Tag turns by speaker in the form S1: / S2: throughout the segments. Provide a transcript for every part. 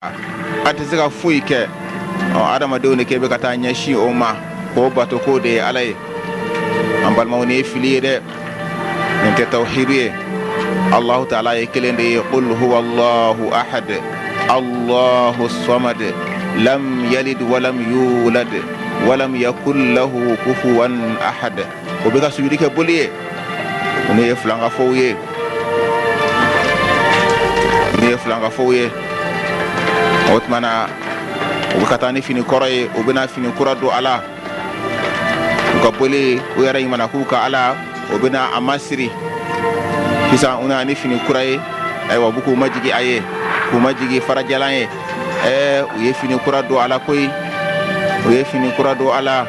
S1: A tɛ se ka foyi kɛ. Ɔ, adamadenw de k'e bɛ ka taa ɲɛsin o ma k'o bato k'o de ye Ala ye. An balimaw, nin ye fili ye dɛ, nin tɛ tawhidu ye. Allahu taala ye kelen de ye. Qul huwa Allahu ahad, Allahu samad, lam yalid walam yulad walam yakul lahu kufuwan ahad. O bɛ ka sujudi kɛ boli ye. Nin ye filankafow ye, nin ye filankafow ye. O tuma na, u bɛ ka taa ni fini kɔrɔ ye, u bɛna fini kura don a la. U ka boli, u yɛrɛ ɲuman k'u ka Ala, o bɛna a masiri sisan. U nana ni fini kura ye. Ayiwa, u bɛ k'u majigi a ye, k'u majigi farajalan ye. Ɛɛ, u ye fini kura don a la koyi, u ye fini kura don a la.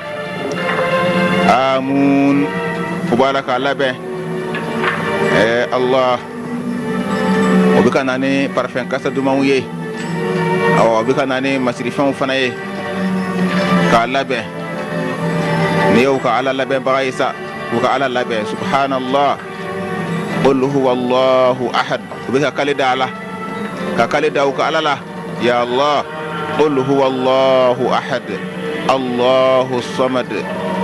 S1: Amun, u b'a la k'a labɛn. Ɛɛ Allah, o bɛ ka na ni parfum kasa dumanw ye. Awɔ, o bɛ ka na ni masirifɛnw fana ye k'a labɛn. Nin ye u ka Ala labɛnbaga ye sa, u ka Ala labɛn. Subhanallah, qul huwa Allahu ahad. U bɛ ka kale da a la, ka kale da u ka Ala la. Ya Allah, qul huwa Allahu ahad, Allahu samad,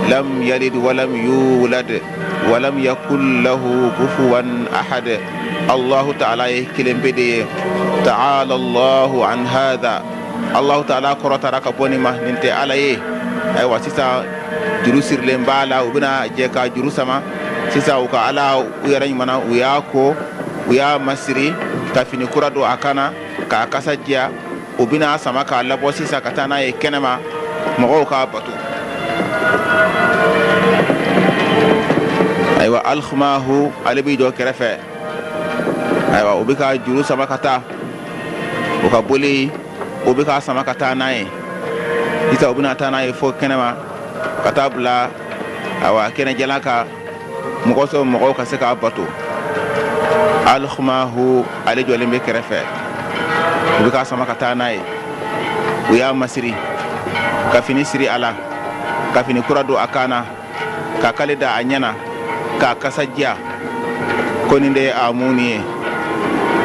S1: lam yalid walam yulad walam yakul lahu kufuwan ahad. Allahu ta'ala ye kelen pe de ye. Ta'ala Allahu an hadha. Allahu ta'ala kɔrɔtara ka bɔ nin ma, nin tɛ Ala ye. Ayiwa, sisan juru sirilen b'a la, u bɛna jɛ ka juru sama sisan. U ka Ala, u yɛrɛ ɲuman, u y'a ko, u y'a masiri ka fini kura don a kan na k'a kasa diya. U bɛna sama k'a labɔ sisan ka taa n'a ye kɛnɛma, mɔgɔw k'a bato. Ayiwa, Alhumahu, ale b'i jɔ kɛrɛfɛ. Ayiwa, u bɛ ka juru sama ka taa u ka boli, u bɛ k'a sama ka taa n'a ye sisan. U bɛna taa n'a ye fo kɛnɛma ka taa bila, ayiwa, kɛnɛjalan kan, mɔgɔ sɔrɔ, mɔgɔw ka se k'a bato. Alhumahu, ale jɔlen bɛ kɛrɛfɛ. U bɛ k'a sama ka taa n'a ye. U y'a masiri ka fini siri a la, ka fini kura don a kan na, ka kale da a ɲɛ na k'a kasa diya ko nin de ye Amuni ye.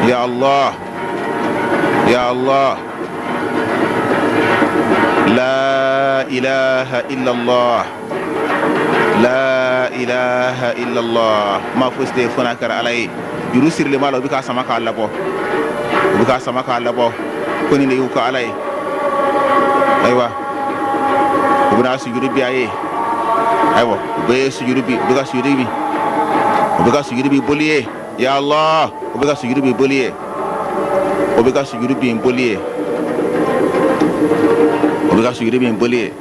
S1: Ya Allah, ya Allah, la ilaha illallah, la ilaha illallah. Ma fosi tɛ fo n'a kɛra Ala ye. Juru sirilen b'a la, u bɛ k'a sama k'a labɔ, u bɛ k'a sama k'a labɔ ko nin de y'u ka Ala ye. Ayiwa, u bɛna sujudi bi a ye. Ayiwa, u bɛ sujudi bi, u bɛ ka sujudi bi, u bɛ ka sujudi bi boli ye. Ya Allah, u bɛ ka sujudi bi boli ye, u bɛ ka sujudi bi boli ye, u bɛ ka sujudi bi boli ye.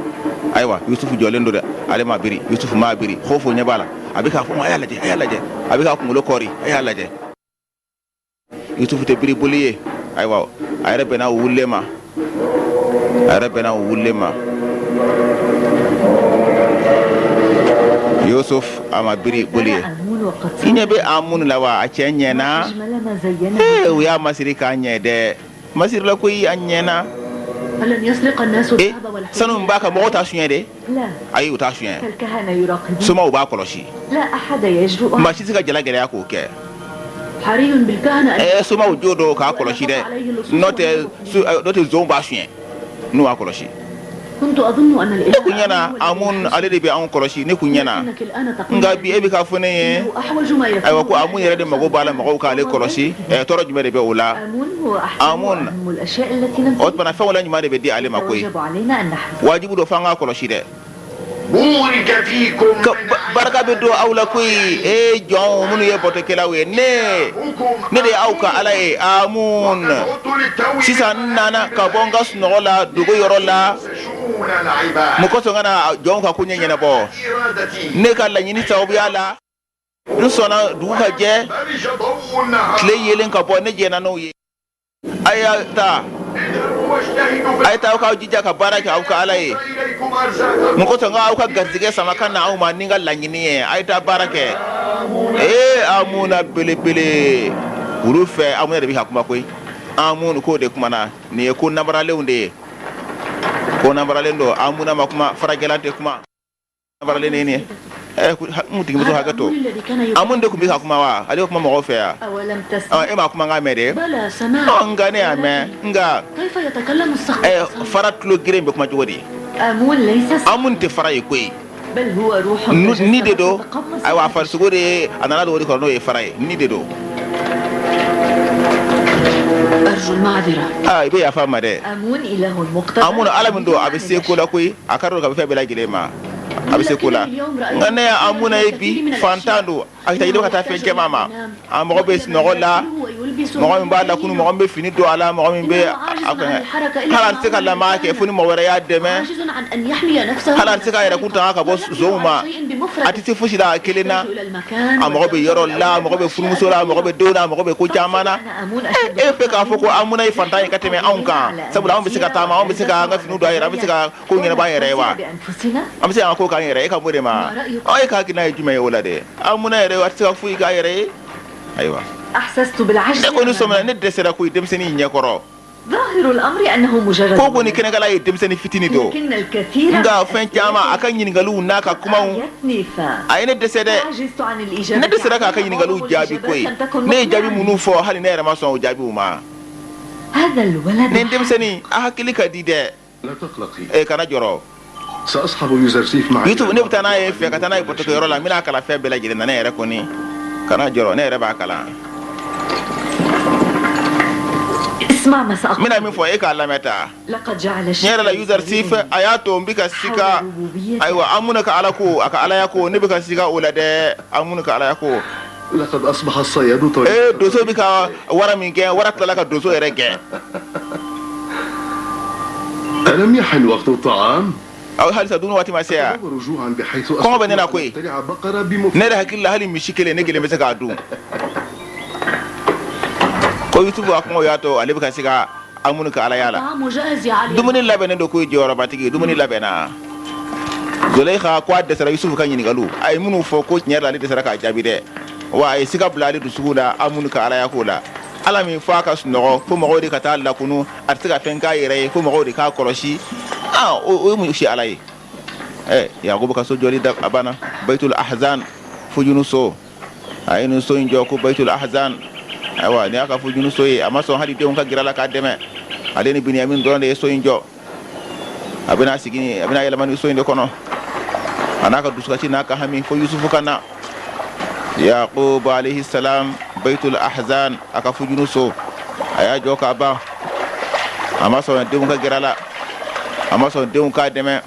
S1: Ayiwa, Yusufu jɔlen don dɛ, ale ma biri. Yusufu ma biri. Xofo ɲɛ b'a la, a bɛ k'a fɔ: a y'a lajɛ, a y'a lajɛ. A bɛ k'a kunkolo kɔri: a y'a lajɛ. Yusufu tɛ biri boli ye. Ayiwa, a yɛrɛ bɛnna o wulilen ma, a yɛrɛ bɛnna o wulilen ma. Yusuf, a ma biri boli ye. I ɲɛ bɛ Amun la wa? A cɛ ɲɛna. Ee, u y'a masiri k'a ɲɛ dɛ, masirila koyi, a ɲɛna. E, sanu min b'a kan, mɔgɔw t'a suɲɛ de. Ayi, u t'a suɲɛ. Somaw b'a kɔlɔsi, maa si tɛ se ka jala gɛlɛya k'o kɛ. Ɛɛ, somaw jo don k'a kɔlɔsi dɛ, n'o tɛ, n'o tɛ, zonw b'a suɲɛ n'u b'a kɔlɔsi. Ne kun ɲɛna Amun, ale de bɛ anw kɔlɔsi, ne kun ɲɛna. Nka bi, e bɛ k'a fɔ ne ye, ayiwa, ko Amun yɛrɛ de mago b'a la mɔgɔw k'ale kɔlɔsi. Ɛ, tɔɔrɔ jumɛn de bɛ o la? Amun, o tuma na, fɛnw la ɲuman de bɛ di ale ma koyi. Wajibu don f'an k'a kɔlɔsi dɛ. Barika bɛ don aw la koyi. E jɔn minnu ye batokɛlaw ye, ne de ye aw ka Ala ye, Amun. Sisan n nana ka bɔ n ka sunɔgɔ la dogo yɔrɔ la. Mun kosɔn? Ka na jɔnw ka koɲɛ ɲɛnabɔ. Ne ka laɲini sababuya la, n sɔnna dugu ka jɛ, tile yelen ka bɔ, ne jɛnna n'o ye. A y'a taa, a ye taa, aw k'aw jija ka baara kɛ aw ka Ala ye. Mun kosɔn? N ka aw ka garijɛgɛ sama ka na aw ma ni n ka laɲini ye. A ye taa baara kɛ. Ee, Amuna belebele olu fɛ, Amuna de bɛ ka kuma koyi. Amun k'o de kumana. Nin ye ko nabaralenw de ye, ko nabaralen don. Amuna ma kuma, farajɛlan tɛ kuma, nabaralen de ye nin ye. N kuntigimuso hakɛ to, Amun de tun bɛ ka kuma wa? Ale bɛ kuma mɔgɔw fɛ yan, e m'a kumakan mɛn de? Nka ne y'a mɛn, nka fara tulo geren bɛ kuma cogo di? Amun tɛ fara ye koyi, ni de don. Ayiwa, a farisogo de ye, a nana don o de kɔnɔ, n'o ye fara ye, ni de don. I bɛ yafa n ma dɛ. Amun ala min don, a bɛ se ko la koyi, a ka dɔn ka bɛ fɛn bɛɛ lajɛlen ma, a bɛ se ko la. Nka ne y'Amuna ye bi, fantan don, a ka ka taa fɛn jɛman ma. A mɔgɔ bɛ sunɔgɔ la, mɔgɔ min b'a lakunu, mɔgɔ min bɛ fini don a la, mɔgɔ min bɛ a fɛngɛ, hali a tɛ se ka lamaga kɛ fo ni mɔgɔ wɛrɛ y'a dɛmɛ. Hali a tɛ se k'a yɛrɛ kun tanga ka bɔ zonw ma. A tɛ se fosi la a kelen na. A mago bɛ yɔrɔ la, a mago bɛ furumuso la, a mago bɛ denw na, a mago bɛ ko caman na. E fɛ k'a fɔ ko Amuna ye fantan ye ka tɛmɛ anw kan, sabula anw bɛ se ka taama, anw bɛ se ka an ka finiw don an yɛrɛ, an bɛ se ka ko ɲɛnabɔ an yɛrɛ ye wa? An bɛ se k'an ko k'an yɛrɛ ye. E ka b'o de ma. E ka hakilina ye jumɛn ye o la dɛ? Amuna yɛrɛ, a tɛ se ka foyi k'a yɛrɛ ye. Ayiwa, ne kɔni sɔmina, ne dɛsɛra koyi denmisɛnnin in ɲɛkɔrɔ. Ko kɔni kɛnɛkala ye denmisɛnnin fitinin don, nka fɛn caman, a ka ɲininkaliw n'a ka kumaw, a ye ne dɛsɛ dɛ. Ne dɛsɛra k'a ka ɲininkaliw jaabi koyi. Ne ye jaabi minnu fɔ, hali ne yɛrɛ ma sɔn o jaabiw ma. Nin denmisɛnnin, a hakili ka di dɛ. Ee, kana jɔrɔ Yusufu, ne bɛ taa n'a ye fɛ ka taa n'a ye batokɛyɔrɔ la, n bɛna a kalan fɛn bɛɛ lajɛlen na. Ne yɛrɛ kɔni, kana jɔrɔ, ne yɛrɛ b'a kalan. N bɛna min fɔ, e k'a lamɛn ta. Tiɲɛ yɛrɛ la, Yuzarsif, a y'a to n bɛ ka sika. Ayiwa, Amuna ka ala ko, a ka alaya ko, ne bɛ ka sika o la dɛ. Amuna ka alaya ko, ee, donso bɛ ka wara min gɛn, wara tilala ka donso yɛrɛ gɛn. Aw, halisa dumuni waati ma se yan? Kɔngɔ bɛ ne na koyi. Ne yɛrɛ hakili la, hali misi kelen, ne kelen bɛ se k'a dun. Ko Yusufu a kɔngɔ y'a to ale bɛ ka sika Amunu ka alaya la. Dumuni labɛnnen don koyi, jɔyɔrɔbatigi, dumuni labɛnna. Zolɛka ko a dɛsɛra Yusufu ka ɲininkaliw, a ye minnu fɔ, ko tiɲɛ yɛrɛ la, ale dɛsɛra k'a jaabi dɛ. Wa a ye siga bila ale dusukun la Amunu ka alaya ko la. Ala min fo a ka sunɔgɔ, fo mɔgɔw de ka taa lakunu, a tɛ se ka fɛn k'a yɛrɛ ye, fo mɔgɔw de k'a kɔlɔsi. Aa, o ye mun si ala ye? Ɛ, Yakubu ka so jɔli da a banna, Baitul Ahzan, fujunu so. A ye nin so in jɔ ko Baitul Ahzan. Ayiwa, nin y'a ka fujunu so ye. A ma sɔn hali denw ka gɛrɛ a la k'a dɛmɛ. Ale ni Binyamin dɔrɔn de ye so in jɔ. A bɛna sigi, a bɛna yɛlɛma nin so in de kɔnɔ, a n'a ka dusukasi n'a ka hami, fo Yusufu ka na. Yaqub alayhi salam, Baitul Ahzan, a ka fujunu so, a y'a jɔ k'a ban. A ma sɔn denw ka gɛrɛ a la, a ma sɔn denw k'a dɛmɛ.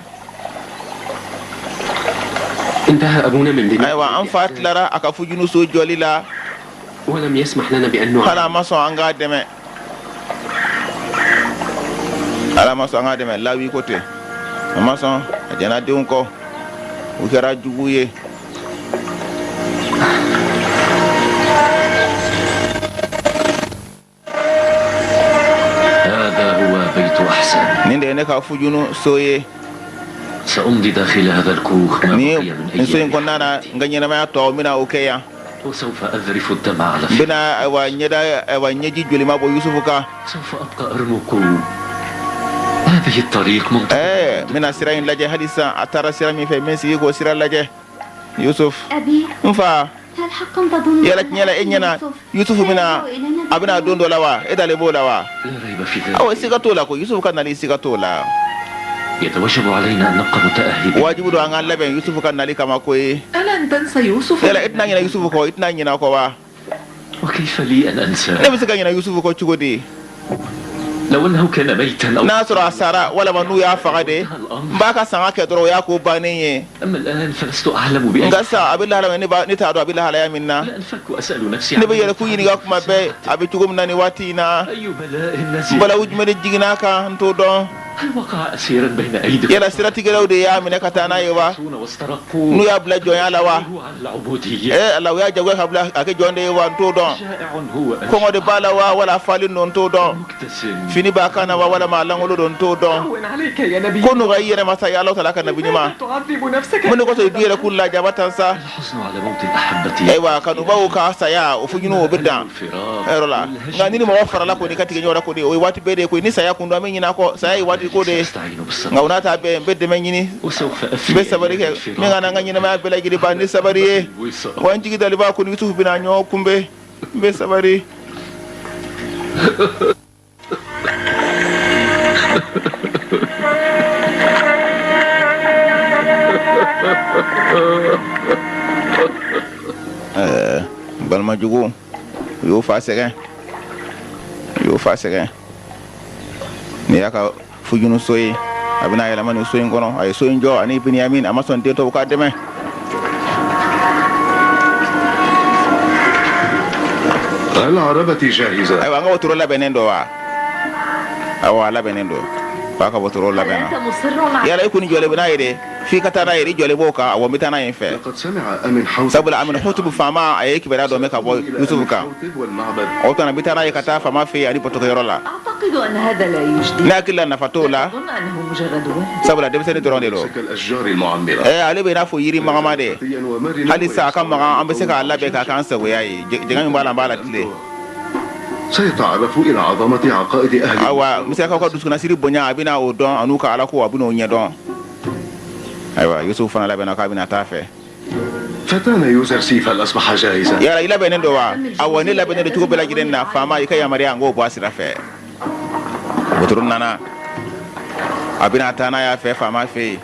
S1: Ayiwa, an fa tilara a ka fujunu so jɔli la, hali a ma sɔn an k'a dɛmɛ. Ala ma sɔn an k'a dɛmɛ. Lawi ko ten, a ma sɔn, a jɛnna denw kɔ, u kɛra jugu ye. Nin de ye ne ka fujunu so ye. Nin so in kɔnɔna na, n ka ɲɛnamaya tɔ, n bɛna o kɛ yan. N bɛna, ayiwa, ɲɛda, ayiwa, ɲɛji jolima bɔ Yusufu kan. Ɛɛ, n bɛna sira in lajɛ hali sisan. A taara sira min fɛ, n bɛ n sigi k'o sira lajɛ. Yusuf, n fa, yala tiɲɛ la, e ɲɛna Yusufu bɛna, a bɛna don dɔ la wa? E dalen b'o la wa? Awa, siga t'o la ko Yusufu ka nali, siga t'o la. Wajibu don an ka labɛn Yusufu ka nali kama koyi. Yala e tɛna ɲinɛ Yusufu kɔ? I tɛna ɲinɛ a kɔ wa? Ne bɛ se ka ɲinɛ Yusufu kɔ cogo di? N'a sɔrɔ a sara walima n'u y'a faga de, n b'a ka sanga kɛ dɔrɔn, o y'a ko bannen ye. Nka sisan, a bɛ lahala min, ne t'a dɔn a bɛ lahalaya min na. Ne bɛ yɛrɛ kun ɲininka kuma bɛɛ, a bɛ cogo min na nin waati in na. Balawu jumɛn de jiginna a kan? N t'o dɔn. Yala siratigɛlaw de y'a minɛ ka taa n'a ye wa? N'u y'a bila jɔnya la wa? Ee Ala, u y'a jagoya ka bila a kɛ jɔn de ye wa? N t'o dɔn. Kɔngɔ de b'a la wa, wala a falen don? N t'o dɔn. Fini b'a kan na wa, walima a lankolon don? N t'o dɔn. Ko nɔgɔya i yɛrɛ ma sa, ya Alahu taala ka nabi ɲuman. Mun de kosɔn i b'i yɛrɛ kun lajaba tan sa? Ayiwa, kanubaw ka saya, o fujunu, o bɛ dan yɔrɔ la. Nka ni mɔgɔ farala kɔni, ka tigɛ ɲɔgɔn na kɔni, o ye waati bɛɛ de ye koyi. Ni saya kun don, an bɛ ɲinɛ a kɔ. Saya ye waati sabari ko de ye, nka o n'a ta bɛɛ, n bɛ dɛmɛ ɲini, n bɛ sabari kɛ min ka na n ka ɲɛnamaya bɛɛ lajɛlen ban ni sabari ye. Wa n jigi dalen b'a ko ni Yusufu bɛna ɲɔgɔn kunbɛn, n bɛ sabari. Ɛɛ, balimajugu, u y'o fa sɛgɛn, u y'o fa sɛgɛn. Nin y'a ka fujunuso ye, a bɛna yɛlɛma nin so in kɔnɔ. A ye so in jɔ ani Binyamin, a ma sɔn den tɔw k'a dɛmɛ. Ayiwa, an ka wotoro labɛnnen don wa? Ayiwa, a labɛnnen don. K'a ka wotoro labɛnna. Yala i kɔni jɔlen bɛ n'a ye de f'i ka taa n'a ye? I jɔlen b'o kan? Awɔ, n bɛ taa n'a ye n fɛ, sabula Amenhotep faama, a ye kibaruya dɔ mɛn ka bɔ Yusufu kan. O tuma n bɛ taa n'a ye ka taa faama fɛ yen ani batokɛyɔrɔ la. Ne hakili la, nafa t'o la, sabula denmisɛnnin dɔrɔn de don. Ɛɛ, ale bɛ i n'a fɔ yiri magama de. Hali sa a ka magan, an bɛ se k'a labɛn k'a k'an sagoya ye. Jɛngɛ min b'a la, an b'a latilen. Ayiwa, Misirakaw ka dusukunnasiri bonya, a bɛna o dɔn, an'u ka alako, a bɛna o ɲɛdɔn. Ayiwa, Yusufu fana labɛnna k'a bɛna taa fɛ. Yala i labɛnnen don wa? Awɔ, ne labɛnnen don cogo bɛɛ lajɛlen na. Faama, i ka yamaruya, n k'o bɔ a sira fɛ. Wotoro nana, a bɛna taa n'a y'a fɛ faama fɛ yen,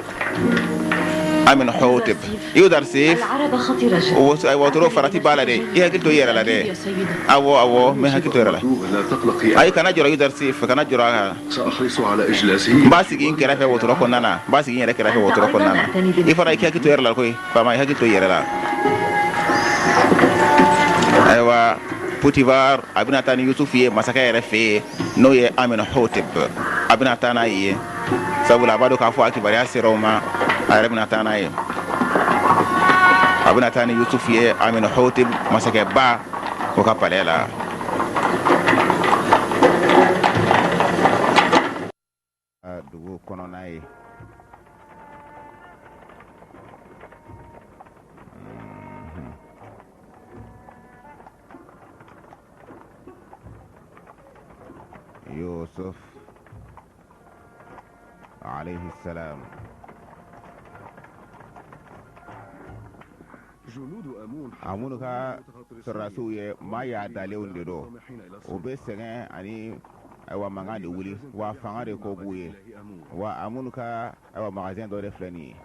S1: Amenhotep. Yuzarsif, wotoro farati b'a la dɛ, i hakili to i yɛrɛ la dɛ. Awɔ, awɔ, n bɛ hakili to yɛrɛ la. Ayi, kana jɔrɔ, Yuzarsif, kana jɔrɔ a kan. N b'a sigi n kɛrɛfɛ wotoro kɔnɔna na, n b'a sigi n yɛrɛ kɛrɛfɛ wotoro kɔnɔna na. I fana, i hakili to i yɛrɛ la koyi. Faama, i hakili to i yɛrɛ la. Ayiwa, Potifar, a bɛna taa ni Yusufu ye masakɛ yɛrɛ fɛ yen, n'o ye Amenhotep. A bɛna taa n'a ye, sabula a b'a dɔn k'a fɔ a kibaruya sera o ma. A yɛrɛ bɛna taa n'a ye, a bɛna taa ni Yusufu ye Amenhotep masakɛba o ka palais la. Dugu kɔnɔna ye. Yusuf alayhi salam. Amunu ka sɔrɔdasiw ye maa yaadalenw de don. O bɛ sɛgɛn ani, ayiwa, mankan de wuli, wa fanga de ko b'u ye. Wa Amunu ka, ayiwa, magasin dɔ de filɛ nin ye.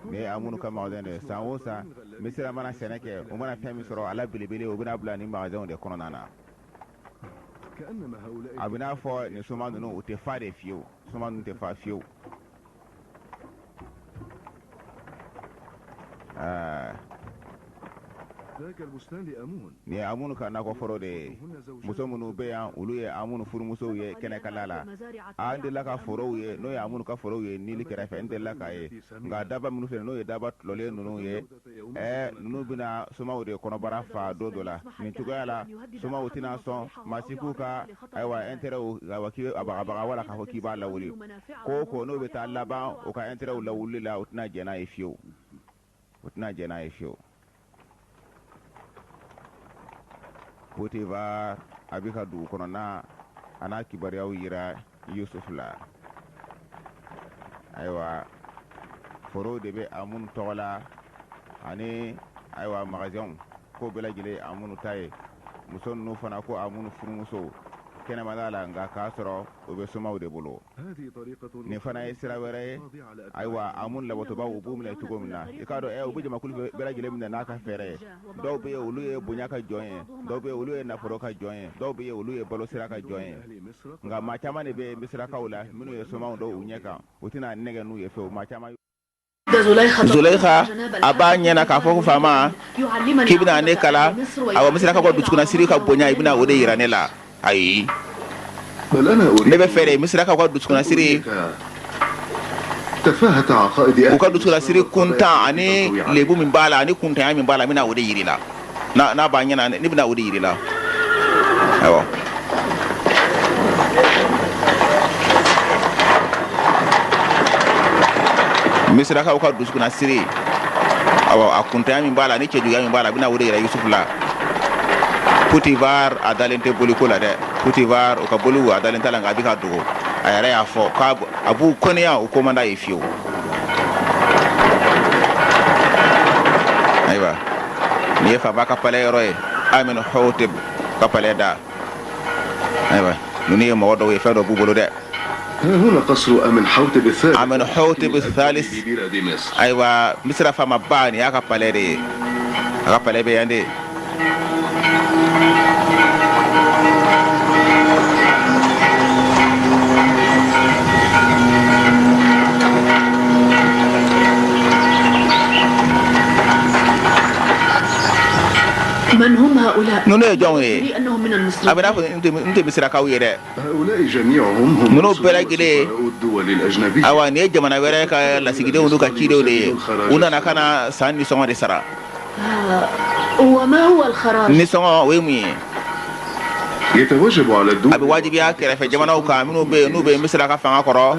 S1: Nin ye Amunu ka magasin de ye. San o san, Misira mana sɛnɛ kɛ, u mana fɛn min sɔrɔ a la belebele, u bɛna bila nin magasinw de kɔnɔna na. A bɛ n'a fɔ nin soma ninnu, u tɛ fa de fiyewu, soma ninnu tɛ fa fiyewu. Aa, nin ye Amunu ka nakɔforo de ye. Muso minnu bɛ yan, olu ye Amunu furumusow ye kɛnɛkala la. A, n delila ka forow ye, n'o ye Amunu ka forow ye Nili kɛrɛfɛ, n delila k'a ye. Nka daba minnu filɛ, n'o ye daba tulɔlen ninnu ye, ɛɛ, ninnu bɛna somaw de kɔnɔbara fa don dɔ la. Nin cogoya la, somaw tɛna sɔn maa si k'u ka, ayiwa, intérêt, ayiwa, k'i bɛ a bagabaga wala k'a fɔ k'i b'a lawuli. Ko o ko n'o bɛ taa laban u ka intérêt lawuli la, u tɛna jɛn n'a ye fiyewu, u tɛna jɛn n'a ye fiyewu. Potifar, a bɛ ka dugu kɔnɔna a n'a kibaruyaw yira Yusuf la. Ayiwa, forow de bɛ Amunu tɔgɔ la ani, ayiwa, magasinw ko bɛɛ lajɛlen Amunu ta ye. Muso ninnu fana ko Amunu furumusow kɛnɛmada la, nka k'a sɔrɔ o bɛ somaw de bolo. Nin fana ye sira wɛrɛ ye. Ayiwa, Amunu labatobaw, u b'u minɛ cogo min na, i k'a dɔn, u bɛ jamakulu bɛɛ lajɛlen minɛ n'a ka fɛɛrɛ ye. Dɔw bɛ yen, olu ye bonya ka jɔn ye, dɔw bɛ yen, olu ye nafolo ka jɔn ye, dɔw bɛ yen, olu ye balo sira ka jɔn ye. Nka maa caman de bɛ Misirakaw la minnu ye somaw don u ɲɛ kan, u tɛna nɛgɛ n'u ye fewu. Maa caman. Zuleyika, a b'a ɲɛna k'a fɔ ko faama k'i bɛna ne kalan, awa, Misirakaw ka dusukunnasiri ka bonya, i bɛna o de yira ne la. Ayi, ne bɛ fɛ de Misirakaw ka dusukunnasiri, u ka dusukunnasiri kuntan ani lebu min b'a la ani kuntanya min b'a la, n bɛna o de yir'i la. N'a b'a ɲɛna, ne bɛna o de yir'i la. Ayiwa, Misirakaw ka dusukunnasiri, awa, a kuntanya min b'a la ni cɛjuguya min b'a la, a bɛna o de yira Yusufu la. Potifar, a dalen tɛ boliko la dɛ. Potifar, o ka boliw, a dalen t'a la, nka a bɛ ka dogo. A yɛrɛ y'a fɔ k'a a b'u kɔniya, u ko man d'a ye fiyewu. Ayiwa, nin ye faaba ka palais yɔrɔ ye, Amenhotep ka palais da. Ayiwa, ninnu ye mɔgɔ dɔw ye, fɛn dɔ b'u bolo dɛ. Amenhotep Thalis, ayiwa, Misira faamaba, nin y'a ka palais de ye, a ka palais bɛ yan de. Ninnu ye jɔnw ye? A bɛ n'a fɔ n tɛ Misirakaw ye dɛ. Ninnu bɛɛ lajɛlen, ayiwa, nin ye jamana wɛrɛ ka lasigidenw n'u ka cidenw de ye. U nana ka na san nisɔngɔ de sara. Nisɔngɔ, o ye mun ye? A bɛ wajibiya kɛrɛfɛ jamanaw kan minnu bɛ yen, n'u bɛ Misira ka fanga kɔrɔ,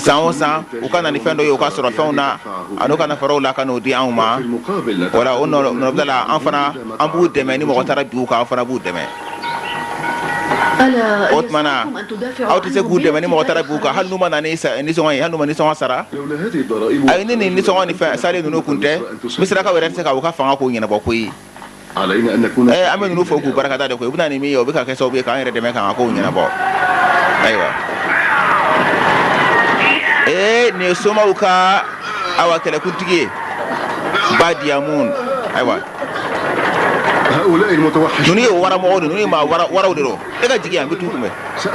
S1: san o san u ka na ni fɛn dɔ ye u ka sɔrɔ fɛnw na ani ka na faraw la ka n'o di anw ma. Wala o nɔbila la, an fana an b'u dɛmɛ. Ni mɔgɔ taara bin u kan, an fana b'u dɛmɛ. O tuma na, aw tɛ se k'u dɛmɛ ni mɔgɔ taara bin u kan, hali n'u ma na ni nisɔngɔ ye, hali n'u ma nisɔngɔ sara. Ayi, ni nin nisɔngɔ ni fɛn salen ninnu kun tɛ, Misirakaw yɛrɛ tɛ se ka u ka fanga ko ɲɛnabɔ koyi. An bɛ ninnu fo k'u barikada de koyi. U bɛ na ni min ye, o bɛ ka kɛ sababu ye k'an yɛrɛ dɛmɛ k'an ka kow ɲɛnabɔ. Ayiwa, ee, nin ye somaw ka, awa, kɛlɛkuntigi ye, Badiamun. Ayiwa, ninnu ye waramɔgɔw de, ninnu ye maa waraw de don. E ka jigin yan, n bɛ t'u kunbɛn.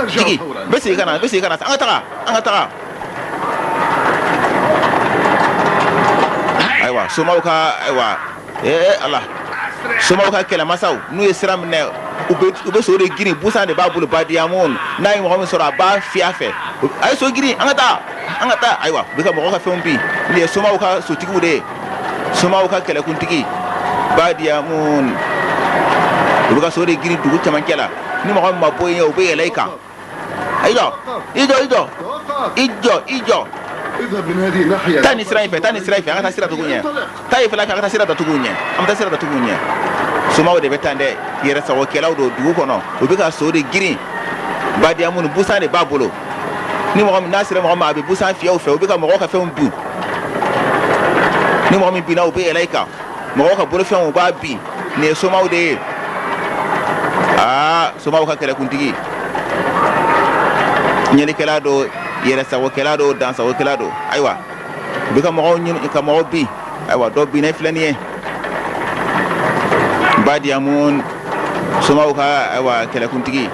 S1: Jigin, n bɛ segin ka na, n bɛ segin ka na. An ka taga, an ka taga. Ayiwa, somaw ka, ayiwa, ee Ala, somaw ka kɛlɛmasaw, n'u ye sira minɛ, u bɛ so de girin. Busan de b'a bolo, Badiamun. N'a ye mɔgɔ min sɔrɔ, a b'a fiyɛ a fɛ. A ye so girin, an ka taa, an ka taa. Ayiwa, u bɛ ka mɔgɔ ka fɛnw bin. Nin ye somaw ka sotigiw de ye, somaw ka kɛlɛkuntigi Badiamun. U bɛ ka so de girin dugu cɛmancɛ la. Ni mɔgɔ min ma bɔ yen, u bɛ yɛlɛ i kan. I jɔ, i jɔ, i jɔ, i jɔ, i jɔ. Taa nin sira in fɛ, taa nin sira in fɛ, an ka taa sira datugu ɲɛ. Taa yen fana fɛ, an ka taa sira datugu ɲɛ, an bɛ taa sira datugu ɲɛ. Somaw de bɛ tan dɛ, yɛrɛsagokɛlaw don dugu kɔnɔ. U bɛ ka so de girin. Badiamun, busan de b'a bolo. Ni mɔgɔ min n'a sera mɔgɔ ma, a bɛ busan fiyɛ u fɛ. U bɛ ka mɔgɔw ka fɛnw bin. Ni mɔgɔ min binna, u bɛ yɛlɛ i kan. Mɔgɔw ka bolofɛnw, u b'a bin. Nin ye somaw de ye. Aa, somaw ka kɛlɛkuntigi, ɲɛnikɛla don, yɛrɛsagokɛla don, dansagokɛla don. Ayiwa, u bɛ ka mɔgɔw ɲini ka mɔgɔw bin. Ayiwa, dɔ binnen filɛ nin ye, Badiamun, somaw ka, ayiwa, kɛlɛkuntigi.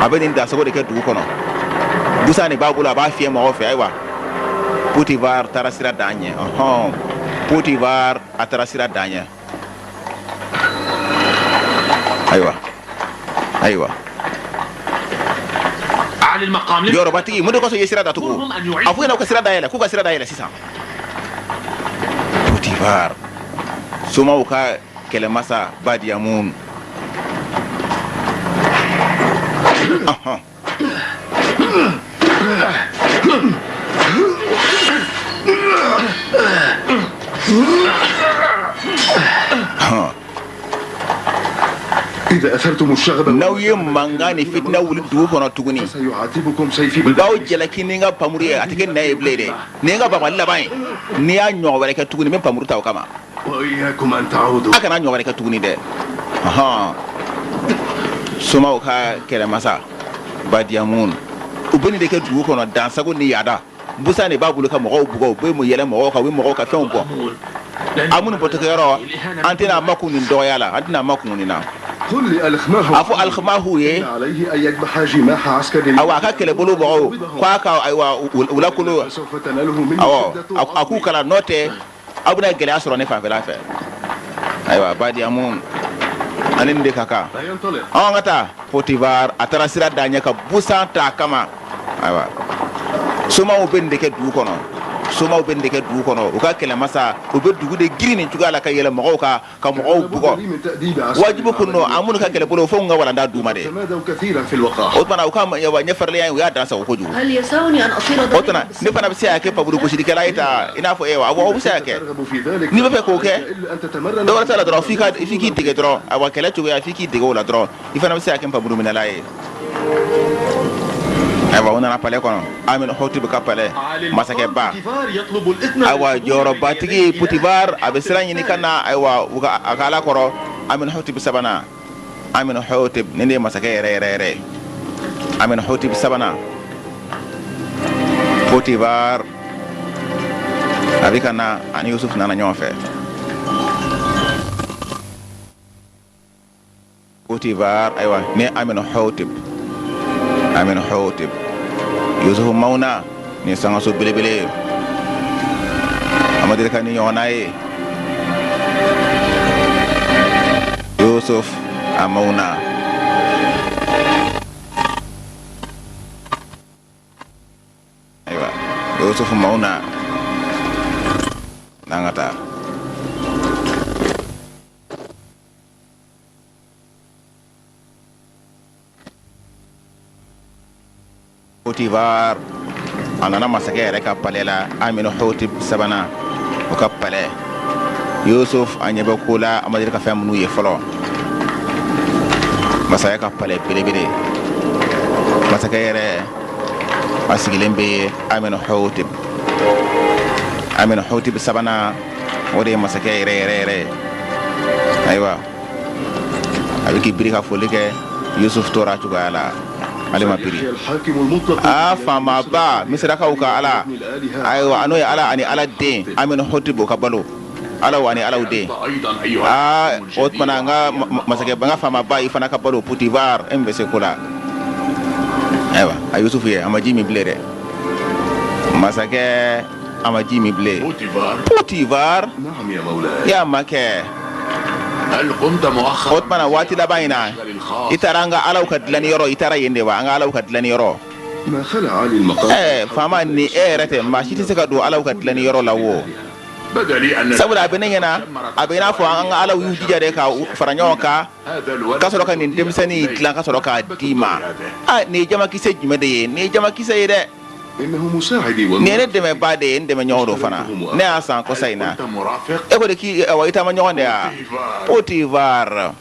S1: A bɛ nin dansago de kɛ dugu kɔnɔ. Busan de b'a bolo, a b'a fiyɛ mɔgɔw fɛ. Ayiwa, Potivar taara sira d'an ɲɛ. Ɔhɔn, Potivar, a taara sira d'an ɲɛ. Ayiwa, ayiwa, jɔyɔrɔbatigi, mun de kosɔn i ye sira datugu? A fɔ ɲɛna ka sira dayɛlɛ, k'u ka sira dayɛlɛ sisan. Potivar, somaw ka kɛlɛmasa Badiamun. Ɔhɔn. N'aw ye mankan ni fitina wuli dugu kɔnɔ tuguni, n b'aw jalaki ni n ka pamuru ye. A tɛ kɛ nɛ ye bilen dɛ. Nin ye n ka bamali laban ye. N'i y'a ɲɔgɔn wɛrɛ kɛ tuguni, n bɛ pamuru ta o kama. A kana ɲɔgɔn wɛrɛ kɛ tuguni dɛ. Ɔhɔn, somaw ka kɛlɛmasa Badiamun, u bɛ nin de kɛ dugu kɔnɔ, dansago ni yaada. Busan de b'a bolo ka mɔgɔw bugɔ. U bɛ yɛlɛ mɔgɔw kan, u bɛ mɔgɔw ka fɛnw bɔ. A minnu bɔtɔkɛyɔrɔ, an tɛna a makun nin dɔgɔya la, an tɛna a makun nin na. A fɔ Alihamahu ye, ayiwa, a ka kɛlɛbolo mɔgɔw k'a ka, ayiwa, u lakolo, awɔ, a k'u kalan. N'o tɛ, aw bɛna gɛlɛya sɔrɔ ne fanfɛla fɛ. Ayiwa, Badiamun, ani nin de ka kan. An ka taa. Potivar, a taara sira da ɲɛ ka busan ta a kama. Ayiwa, somaw bɛ nin de kɛ dugu kɔnɔ, somaw bɛ nin de kɛ dugu kɔnɔ. U ka kɛlɛmasa, u bɛ dugu de girin nin cogoya la ka yɛlɛ mɔgɔw kan, ka mɔgɔw bugɔ. Wajibi kun don an minnu ka kɛlɛbolo, fo n ka walanda d'u ma dɛ. O tuma na, u ka ɲɛfaralenya in, u y'a dan sago kojugu. O tuma, ne fana bɛ se ka kɛ paburu gosilikɛla ye ta i n'a fɔ e wa? Awɔ, o bɛ se ka kɛ. N'i bɛ fɛ k'o kɛ, dɔ wɛrɛ t'a la dɔrɔn, f'i k'i dege dɔrɔn. Awa, kɛlɛ cogoya, f'i k'i dege o la dɔrɔn, i fana bɛ se ka kɛ paburu minɛla ye. Ayiwa, u nana palais kɔnɔ, Amenhotep ka palais, masakɛba. Ayiwa, jɔyɔrɔbatigi Potiphar, a bɛ sira ɲini ka na. Ayiwa, u ka a ka ala kɔrɔ Amenhotep sabanan. Amenhotep nin de ye masakɛ yɛrɛ yɛrɛ yɛrɛ ye, Amenhotep sabanan. Potiphar a bɛ ka na, ani Yusuf nana ɲɔgɔn fɛ. Potiphar, ayiwa, ni Amenhotep, Amenhotep, Yusuf Mauna ni sangaso belebele, a ma deli ka ni ɲɔgɔnna ye. Yusuf a Mauna. Ayiwa, Yusuf Mauna, n'an ka taa. Potiphar a nana masakɛ yɛrɛ ka palais la, Amenhotep sabanan o ka palais. Yusuf a ɲɛ bɛ ko la, a ma deli ka fɛn minnu ye fɔlɔ. Masakɛ ka palais belebele, masakɛ yɛrɛ a sigilen bɛ yen, Amenhotep, Amenhotep sabanan, o de ye masakɛ yɛrɛ yɛrɛ yɛrɛ ye. Ayiwa, a bɛ k'i biri ka foli kɛ. Yusuf tora cogoya la, ale ma biri. Aa, faamaba, Misirakaw ka ala, ayiwa, n'o ye ala ani ala den Amenhotep o ka balo, alaw ani alaw den. Aa, o tuma na, n ka masakɛ, n ka faamaba, i fana ka balo. Potiphar, e min bɛ se ko la. Ayiwa, a Yusuf ye, a ma ji min bilen dɛ. Masakɛ a ma ji min bilen. Potiphar, ya makɛ, o tuma na, waati laban in na, i taara an ka alaw ka dilanni yɔrɔ, i taara yen de wa? An ka alaw ka dilanni yɔrɔ? Ɛɛ, faama, ni e yɛrɛ tɛ, maa si tɛ se ka don alaw ka dilanni yɔrɔ la wo. Sabula a bɛ ne ɲɛna, a bɛ i n'a fɔ an ka alaw y'u jija de ka fara ɲɔgɔn kan ka sɔrɔ ka nin denmisɛnnin dilan ka sɔrɔ k'a d'i ma. Aa, nin ye jamakisɛ jumɛn de ye? Nin ye jamakisɛ ye dɛ. Nin ye ne dɛmɛbaa de ye, n dɛmɛ ɲɔgɔn don fana. Ne y'a san kɔsa in na. E ko de k'i, awa, i taama ɲɔgɔn de ya, Potiphar.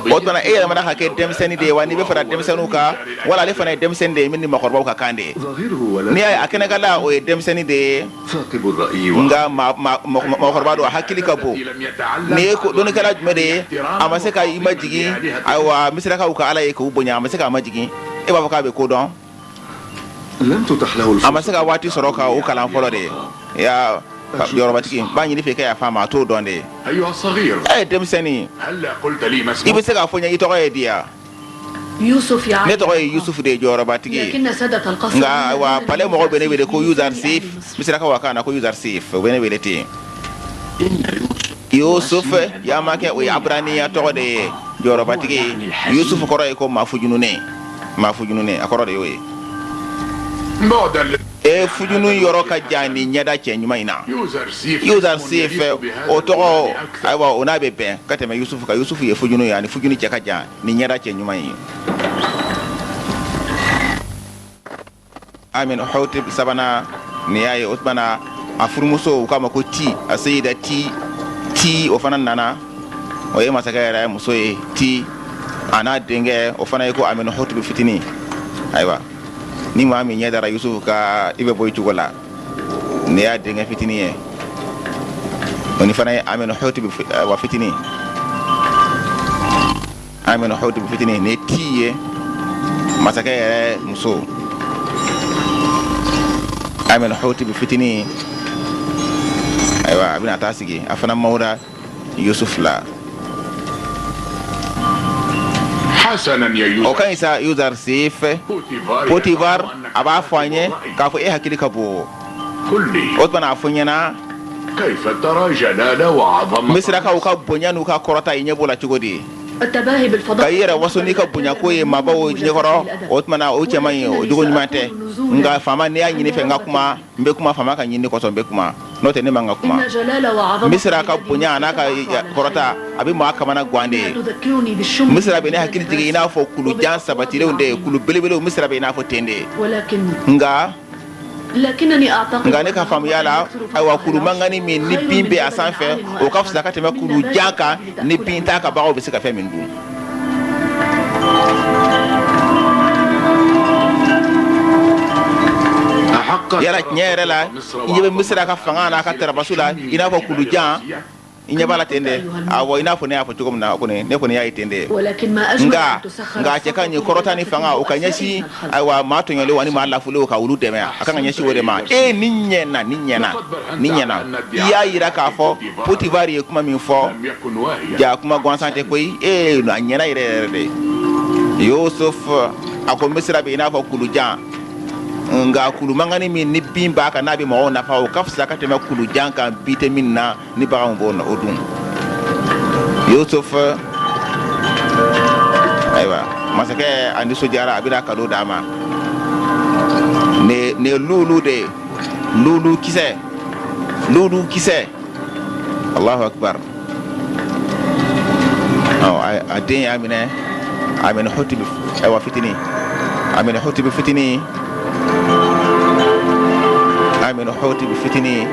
S1: O tuma, e yɛlɛmana ka kɛ denmisɛnnin de ye wa? N'i bɛ fara denmisɛnninw kan, wala ale fana ye denmisɛnnin de ye min ni makɔrɔbaw ka kan de ye? N'i y'a ye a kɛnɛkala, o ye denmisɛnnin de ye, nka mɔgɔkɔrɔba don, a hakili ka bon. Nin ye dɔnnikɛla jumɛn de ye? A ma se ka i majigin. Ayiwa, Misirakaw ka ala ye k'u bonya, a ma se k'a majigin. E b'a fɔ k'a bɛ ko dɔn. A ma se ka waati sɔrɔ ka o kalan fɔlɔ de ye. Ya jɔyɔrɔbatigi, n b'a ɲini fɛ i ka yafa ma, a t'o dɔn de ye. Ɛ, denmisɛnnin, i bɛ se k'a fɔ n ye i tɔgɔ ye di ya? Ne tɔgɔ ye Yusufu de ye, jɔyɔrɔbatigi. Nka wa palais mɔgɔw bɛ ne wele ko Yuzarsif. Misirakaw kan na ko Yuzarsif, o bɛ ne wele ten. Yusuf, ya makɛ, o ye aburaniya tɔgɔ de ye, jɔyɔrɔbatigi. Yusuf kɔrɔ ye ko maa fujununen, maa fujununen, a kɔrɔ de y'o ye. E fujunu yɔrɔ ka jan ni ɲɛda cɛ ɲuman in na. Yuzarsif, o tɔgɔ, ayiwa, o n'a bɛ bɛn ka tɛmɛ Yusuf kan. Yusuf ye fujunu ye, ani fujunu cɛ ka jan ni ɲɛda cɛ ɲuman ye. Amenhotep sabanan nin y'a ye. O tuma na, a furumuso, u k'a ma ko Ti, a seyida Ti, Ti, o fana nana, o ye masakɛ yɛrɛ muso ye. Ti a n'a denkɛ, o fana ye ko Amenhotep fitinin. Ayiwa, ni maa min ɲɛ dara Yusufu kan, i bɛ bɔ i cogo la. Nin y'a denkɛ fitinin ye, o ni fana ye Amenhotep wa fitinin, Amenhotep fitinin. Nin ye Ti ye, masakɛ yɛrɛ muso, Amenhotep fitinin. Ayiwa, a bɛna taa sigi, a fana mawura Yusuf la. O ka ɲi sa, Yuzarsif. Potifar a b'a fɔ an ye k'a fɔ e hakili ka bon. O tuma na, a fɔ n ɲɛna, Misirakaw ka bonya n'u ka kɔrɔta, i ɲɛ b'o la cogo di? Ka i yɛrɛ waso n'i ka bonya ko ye maabaw ɲɛkɔrɔ, o tuma na, o cɛ man ɲi, o jogo ɲuman tɛ. Nka faama, n'i y'a ɲini fɛ n ka kuma, n bɛ kuma. Faama ka ɲini kosɔn n bɛ kuma, n'o tɛ ne man ka kuma. Misira ka bonya a n'a ka kɔrɔta, a bɛ maa kamana gan de ye. Misira bɛ ne hakili jigin i n'a fɔ kulujan sabatilenw de ye, kulu belebelew. Misira bɛ i n'a fɔ ten de ye. Nka ne ka faamuya la, ayiwa, kulu mankanni min ni bin bɛ a sanfɛ, o ka fisa ka tɛmɛ kulu jan kan ni bin t'a kan, baganw bɛ se ka fɛn min dun. Yala tiɲɛ yɛrɛ la, i ɲɛ bɛ Misira ka fanga n'a ka tarabaso la i n'a fɔ kulujan. I ɲɛ b'a la ten dɛ. Awɔ, i n'a fɔ ne y'a fɔ cogo min na kɔni, ne kɔni y'a ye ten de. Nka a cɛ ka ɲi kɔrɔta ni fanga o ka ɲɛsin, ayiwa, maa tɔɲɔlenw ani maa lafulenw ka olu dɛmɛ. A kan ka ɲɛsin o de ma. E, nin ɲɛna, nin ɲɛna, nin ɲɛna. I y'a jira k'a fɔ Potifari ye kuma min fɔ, ja kuma gansan tɛ koyi. E, a ɲɛna yɛrɛ yɛrɛ de. Yusuf a ko Misira bɛ i n'a fɔ kulujan, nka kulu mankanni min ni bin b'a kan, n'a bɛ mɔgɔw nafa, o ka fisa ka tɛmɛ kulujan kan bin tɛ min na, ni baganw b'o o dun. Yusuf, ayiwa, masakɛ a nisɔndiyara, a bɛna kado d'a ma. Nin ye lulu de ye, lulu kisɛ, lulu kisɛ. Allahu akbar. A den y'a minɛ, Amenhotep, ayiwa, fitinin, Amenhotep fitinin, Amenhotep fitinin.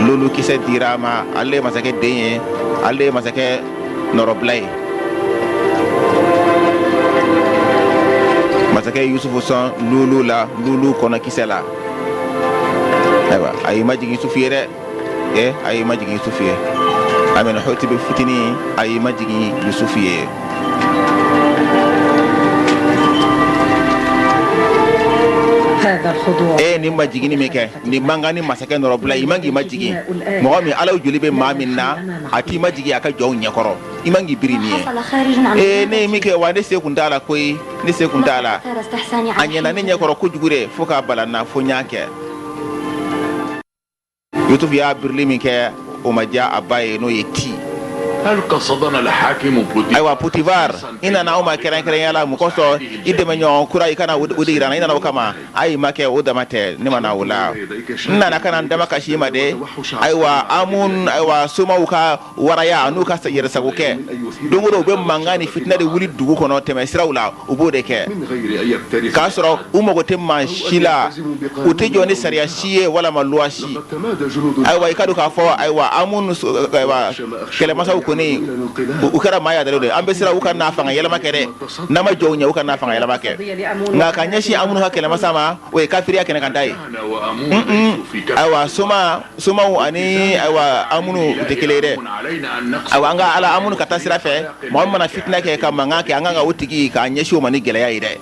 S1: Lulu kisɛ dira a ma. Ale ye masakɛ den ye, ale ye masakɛ nɔrɔbila ye. Masakɛ Yusufu sɔn lulu la, lulu kɔnɔ kisɛ la. Ayiwa, a y'i majigin Yusufu ye dɛ. Ɛ, a y'i majigin Yusufu ye. Amenhotep fitinin a y'i majigin Yusufu ye. E, nin majiginni min kɛ, nin man kan ni masakɛ nɔrɔbila. I man k'i majigin mɔgɔ min, Ala joli bɛ maa min na, a t'i majigin a ka jɔnw ɲɛkɔrɔ. I man k'i biri nin ye. Ee, ne ye min kɛ wa, ne se kun t'a la koyi, ne se kun t'a la. A ɲɛna ne ɲɛkɔrɔ kojugu de, fo k'a bala n na, fo n y'a kɛ. Yusufu y'a birili min kɛ, o ma diya a ba ye, n'o ye Ti. Ayiwa, Potifar, i nana anw ma kɛrɛnkɛrɛnya la mun kosɔn? I dɛmɛɲɔgɔn kura, i ka na o de yira n na. I nana o kama. Ayi, ma kɛ o dama tɛ, ne ma na o la. N nana ka na n damakasi i ma de. Ayiwa, Amun, ayiwa, somaw ka waraya n'u ka yɛrɛsago kɛ, don o don u bɛ mankan ni fitinɛ de wuli dugu kɔnɔ, tɛmɛ siraw la, u b'o de kɛ k'a sɔrɔ u mago tɛ maa si la, u tɛ jɔ ni sariya si ye walama loi si. Ayiwa, i ka dɔn k'a fɔ, ayiwa, Amun, ayiwa, kɛlɛmasaw kɔni, u kɛra maa yadalen de. An bɛ siran u ka n'a fanga yɛlɛma kɛ dɛ. N'an ma jɔ u ɲɛ, u ka n'a fanga yɛlɛma kɛ. Nka ka ɲɛsin Amun ka kɛlɛmasa ma, o ye kafiriya kɛnɛ kan ta ye. Ayiwa, somaw ani, ayiwa, Amunu u tɛ kelen ye dɛ. Ayiwa, an ka Ala Amunu ka taa sira fɛ, mɔgɔ min mana fitinɛ kɛ ka mankan kɛ, an kan ka o tigi k'a ɲɛsin o ma ni gɛlɛya ye dɛ.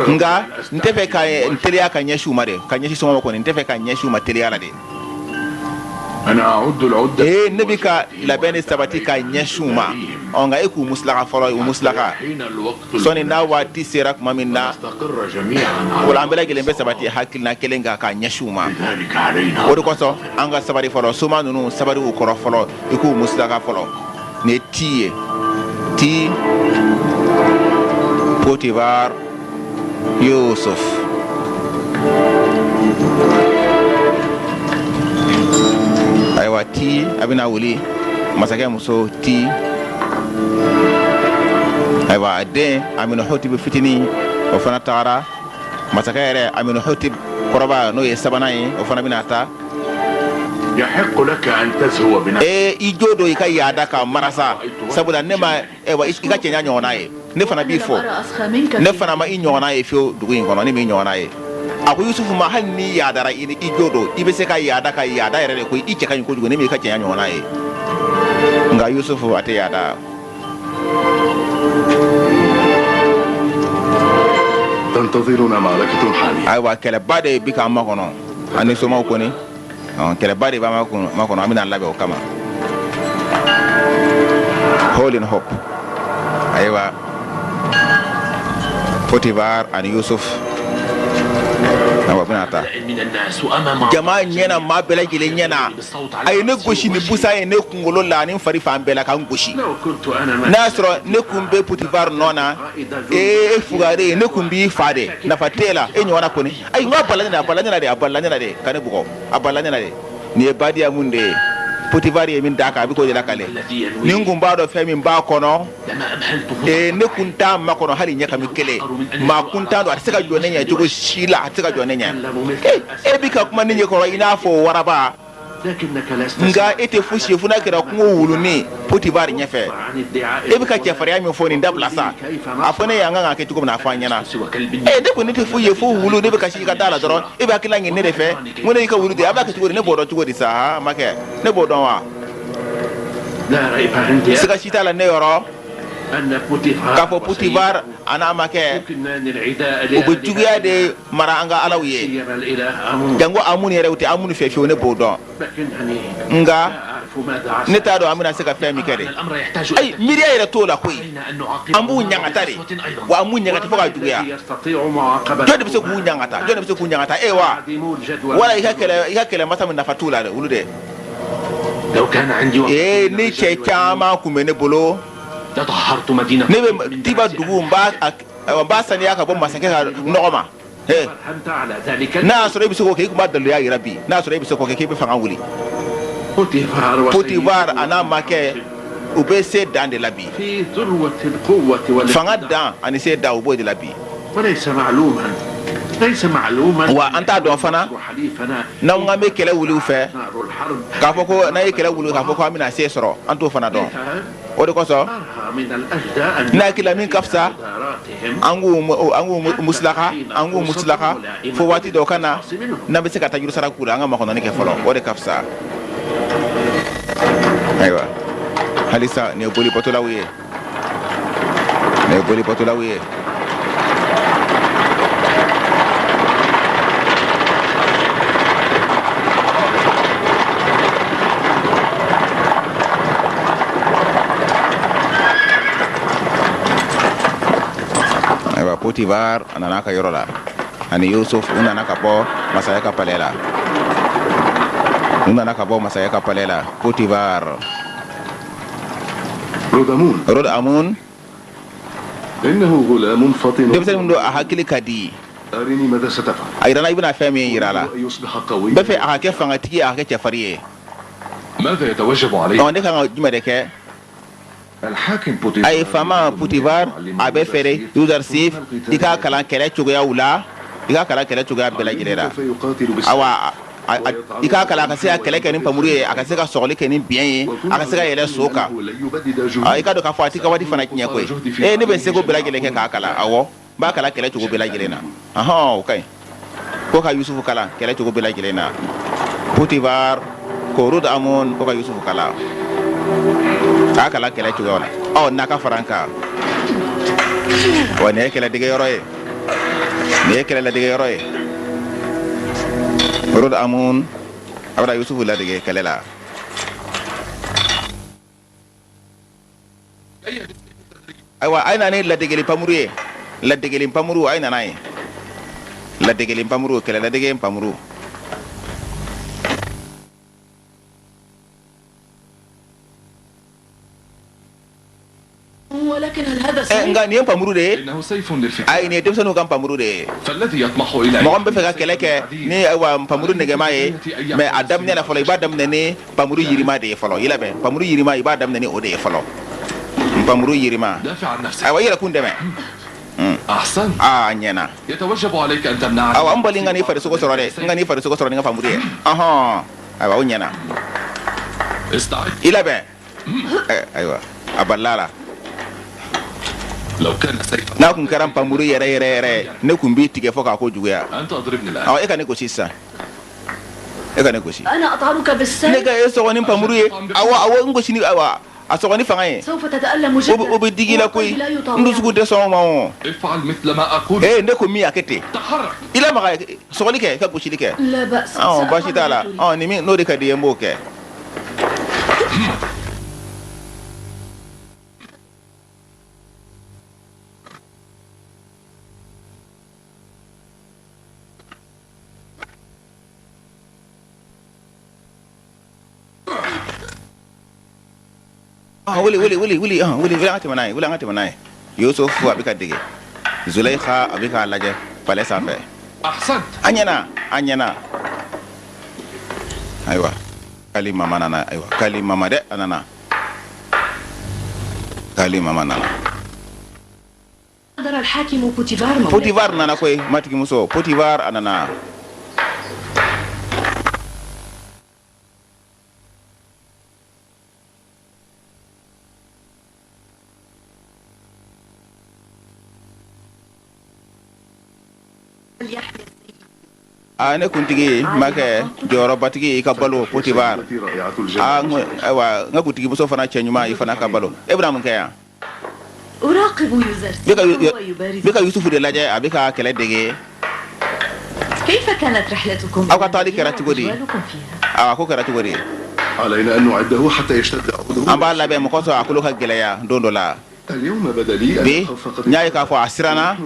S1: Nka n tɛ fɛ ka n teliya ka ɲɛsin u ma dɛ, ka ɲɛsin somaw kɔni, n tɛ fɛ ka ɲɛsin u ma teliya la dɛ. Ee, ne bɛ ka labɛn de sabati ka ɲɛsin u ma. Ɔ, nka e k'u musilaka fɔlɔ, u musilaka sɔnni n'a waati sera tuma min na, wala an bɛɛ lajɛlen bɛ sabati hakilina kelen kan ka ɲɛsin u ma. O de kosɔn, an ka sabari fɔlɔ. Soma ninnu, sabari u kɔrɔ fɔlɔ, i k'u musilaka fɔlɔ. Nin ye Ti ye, Ti, Potifar, Yusuf. Ayiwa, Ti a bɛna wuli, masakɛ muso Ti. Ayiwa, a den Amenhotep fitinin, o fana tagara. Masakɛ yɛrɛ Amenhotep kɔrɔba, n'o ye sabanan ye, o fana bɛna taa. Ee, i jo don i ka yaada ka marasa, sabula ne ma, ayiwa, i ka cɛɲa ɲɔgɔnna ye. Ne fana b'i fɔ, ne fana ma i ɲɔgɔnna ye fiyewu dugu in kɔnɔ, ne m'i ɲɔgɔnna ye. A ko Yusufu ma, hali n'i yaadara, i jo don, i bɛ se ka yaada ka yaada yɛrɛ de ko i cɛ ka ɲi kojugu, ne m'i ka cɛɲa ɲɔgɔnna ye. Nka Yusufu a tɛ yaada. Ayiwa, kɛlɛba de bi k'an makɔnɔ ani somaw kɔni. Kɛlɛba de b'an makɔnɔ, an bɛna labɛn o kama. Horemheb, ayiwa, Potifar ani Yusuf, ayiwa, bɛna taa jama ɲɛna, maa bɛɛ lajɛlen ɲɛna. A ye ne gosi ni busan ye ne kunkolo la ani n fari fan bɛɛ la, ka n gosi. N'a y'a sɔrɔ ne kun bɛ Potifar nɔ na, ee fugari, ne kun b'i fa de. Nafa t'e la, e ɲɔgɔnna kɔni. Ayi, n ko a balala ne na, a balala ne na de, a balala ne na de ka ne bugɔ, a balala ne na de. Nin ye badiya mun de ye? Potifar ye min d'a kan, a bɛ k'o de lakale. Ni n kun b'a dɔn fɛn min b'a kɔnɔ, ee, ne kun t'a makɔnɔ hali ɲɛ kami kelen. Maa kuntan don, a tɛ se ka jɔ ne ɲɛ cogo si la, a tɛ se ka jɔ ne ɲɛ. Ee, e bɛ ka kuma ne ɲɛ kɔrɔ i n'a fɔ waraba. Nka e tɛ fosi ye fo n'a kɛra kungo wulunin Potifar ɲɛfɛ. E bɛ ka cɛfarinya min fɔ nin dabila sa. A fɔ ne ye an kan k'a kɛ cogo min na, a fɔ an ɲɛna. Ee, ne ko ne tɛ foyi ye fo wulu, ne bɛ kasi i ka da la dɔrɔn, e bɛ hakilila ɲini ne de fɛ. N ko ne y'i ka wulu de ye, a b'a kɛ cogo di? Ne b'o dɔn cogo di sa? Han, makɛ, ne b'o dɔn wa? Siga si t'a la ne yɔrɔ k'a fɔ Potifar a n'a makɛ, u bɛ juguya de mara an ka alaw ye, janko Amun yɛrɛ, u tɛ Amun fɛ fiyewu, ne b'o dɔn. Nka ne t'a dɔn an bɛna se ka fɛn min kɛ de. Ayi, miiriya yɛrɛ t'o la koyi. An b'u ɲangata de, wa an b'u ɲangata fo ka juguya. Jɔn de bɛ se k'u ɲangata? Jɔn de bɛ se k'u ɲangata? E wa wala i ka kɛlɛ, i ka kɛlɛmasa min nafa t'u la dɛ, olu dɛ. Ee, ni cɛ caman tun bɛ ne bolo, ne bɛ Tiba dugu, n b'a saniya ka bɔ masakɛ ka nɔgɔ ma. N'a y'a sɔrɔ e bɛ se k'o kɛ, i tun b'a daluya jira bi. N'a y'a sɔrɔ e bɛ se k'o kɛ, k'i bɛ fanga wuli. Potifar a n'a makɛ, u bɛ se dan de la bi. Fanga dan ani se dan, u b'o de la bi. Wa an t'a dɔn fana, n'an k'an bɛ kɛlɛ wuli u fɛ, k'a fɔ ko n'an ye kɛlɛ wuli, k'a fɔ ko an bɛna se sɔrɔ, an t'o fana dɔn. O de kosɔn ne hakili la, min ka fisa, an k'u musilaka, an k'u musilaka fo waati dɔ ka na, n'an bɛ se ka tajuru sara k'u la, an ka makɔnɔni kɛ fɔlɔ, o de ka fisa. Ayiwa, halisa nin ye boli batolaw ye, nin ye boli batolaw ye. Ayiwa, Potifar a nana a ka yɔrɔ la ani Yusuf, u nana ka bɔ masakɛ ka palais la, u nana ka bɔ masakɛ ka palais la. Potifar: Rod Amun, denmisɛnnin min don, a hakili ka di. A yira n na i bɛna fɛn min yira a la. N bɛ fɛ a ka kɛ fangatigi ye, a ka kɛ cɛfarin ye. Ɔ, ne kan ka jumɛn de kɛ? Ayi, faama Potifar a bɛ fɛ de, Yuzarsif, i k'a kalan kɛlɛ cogoyaw la, i k'a kalan kɛlɛ cogoya bɛɛ lajɛlen la. Awa, i k'a kalan a ka se ka kɛlɛ kɛ ni npanmuru ye, a ka se ka sɔgɔli kɛ ni biyɛn ye, a ka se ka yɛlɛ so kan. I ka dɔn k'a fɔ a t'i ka waati fana tiɲɛ koyi. Ee, ne bɛ n seko bɛɛ lajɛlen kɛ k'a kalan. Awɔ, n b'a kalan kɛlɛ cogo bɛɛ lajɛlen na. Ɔhɔn, o ka ɲi ko ka Yusufu kalan kɛlɛ cogo bɛɛ lajɛlen na. Potifar ko Rod Amun ko ka Yusufu kalan, k'a kalan kɛlɛ cogoyaw la. Ɔ, n'a ka fara n kan wa, nin ye kɛlɛdege yɔrɔ ye, nin ye kɛlɛ ladege yɔrɔ ye. Rod Amun a bɛna Yusufu ladege kɛlɛ la. Ayiwa, a ye na ni ladegeli pamuru ye, ladegeli pamuru, a ye na n'a ye, ladegeli pamuru, kɛlɛ ladege pamuru. Nka nin ye npamuru de ye. Ayi, nin ye denmisɛnninw ka npamuru de ye. Mɔgɔ min bɛ fɛ ka kɛlɛ kɛ ni, ayiwa, npamuru nɛgɛma ye, mais a daminɛ la fɔlɔ, i b'a daminɛ ni npamuru yirima de ye fɔlɔ. I labɛn, npamuru yirima, i b'a daminɛ ni o de ye fɔlɔ, npamuru yirima. Ayiwa, i yɛrɛ kun dɛmɛ. Aa, a ɲɛna. Awa, n bali n ka n'i farisogo sɔrɔ dɛ, n ka n'i farisogo sɔrɔ ni n ka npamuru ye. Ɔhɔn, ayiwa, o ɲɛna. I labɛn. Ayiwa, a balila la. N'a kun kɛra npanmuru yɛrɛ yɛrɛ yɛrɛ, ne kun b'i tigɛ fɔ k'a ko juguya. E ka ne gosi sisan, e ka ne gosi. Ne ka e sɔgɔ ni npanmuru ye. Awa, awa, n gosi ni, ayiwa, a sɔgɔ ni fanga ye. O bɛ digi i la koyi. N dusukun tɛ sɔn o ma. O ee, ne ko min, a kɛ ten. I lamaga, sɔgɔli kɛ, i ka gosili kɛ. Baasi t'a la. Ni min n'o de ka di i ye, n b'o kɛ. Wuli, wuli, wuli, wuli, wuli, wuli, an ka tɛmɛ n'a ye, wuli, an ka tɛmɛ n'a ye. Yusuf a bɛ ka dege, Zuleyika a bɛ k'a lajɛ palais sanfɛ. A ɲɛna, a ɲɛna. Ayiwa, kali mama nana. Ayiwa, kali mama dɛ, a nana, kali mama nana. Potifar nana koyi, matigimuso Potifar a nana. Aa, ne kuntigi, makɛ jɔyɔrɔbatigi, i ka balo Potifar. Aa, ayiwa, n ka kuntigimuso fana cɛ ɲuman, i fana ka balo. E bɛna mun kɛ yan? N bɛ ka Yusufu de lajɛ, a bɛ ka kɛlɛ dege. Aw ka taali kɛra cogo di? A ko kɛra cogo di? An b'a labɛn mɔgɔ sɔrɔ a kolo ka gɛlɛya don dɔ la. Bi n y'a ye k'a fɔ a siranna.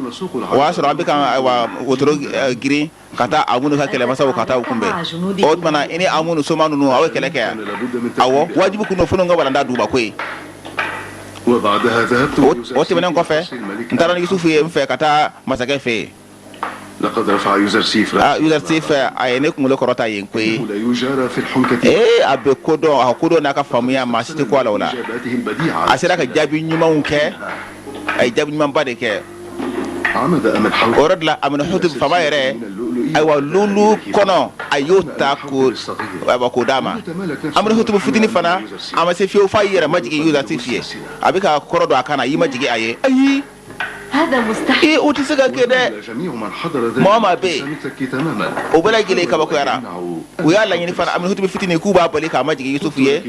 S1: O y'a sɔrɔ an bɛ ka ayiwa wotoro girin ka taa Amunu ka kɛlɛmasaw ka taa u kunbɛn. O tuma na, i ni Amunu soma ninnu, aw ye kɛlɛ kɛ yan? Awɔ, wajibi kun don fo n ka walanda d'u ma koyi. O tɛmɛnen kɔfɛ, n taara ni Yusufu ye n fɛ ka taa masakɛ fɛ yen. Yuzarsif, a ye ne kunkolo kɔrɔta yen koyi. Ee, a bɛ ko dɔn, a ko dɔn n'a ka faamuya, maa si tɛ ko a la. O la, a sera ka jaabi ɲumanw kɛ, a ye jaabi ɲumanba de kɛ. O yɔrɔ de la, Amenhotep faama yɛrɛ, ayiwa, lulu kɔnɔ, a y'o ta ko ayiwa k'o d'a ma. Amenhotep fitinin fana, a ma se fiyewu f'a y'i yɛrɛ majigin Yuzarsif ye. A bɛ ka kɔrɔ don a kan na, a y'i majigin a ye. Ayi, ee, o tɛ se ka kɛ dɛ. Maa o maa bɛ yen, o bɛɛ lajɛlen kabakoyara. U y'a laɲini fana, Amenhotep fitinin, k'u b'a bali k'a majigin Yusufu ye.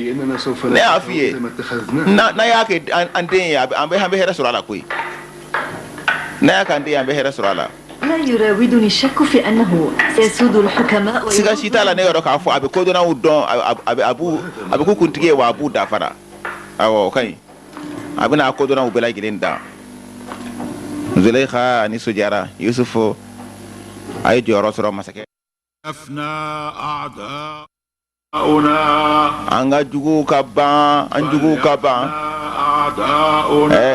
S1: Ne y'a f'i ye, n'a y'a kɛ an den ye, an bɛ hɛrɛ sɔrɔ a la koyi. N'a y'a k'an den ye, an bɛ hɛrɛ sɔrɔ a la. Siga si t'a la, ne yɔrɔ k'a fɔ a bɛ kodɔnnaw dɔn, a bɛ k'u kuntigi ye, wa a b'u dafara. Awɔ, o ka ɲi. A bɛna kodɔnnaw bɛɛ lajɛlen dan. Zuleyika nisɔndiyara. Yusufu, a ye jɔyɔrɔ sɔrɔ masakɛ. An ka juguw ka ban, an juguw ka ban.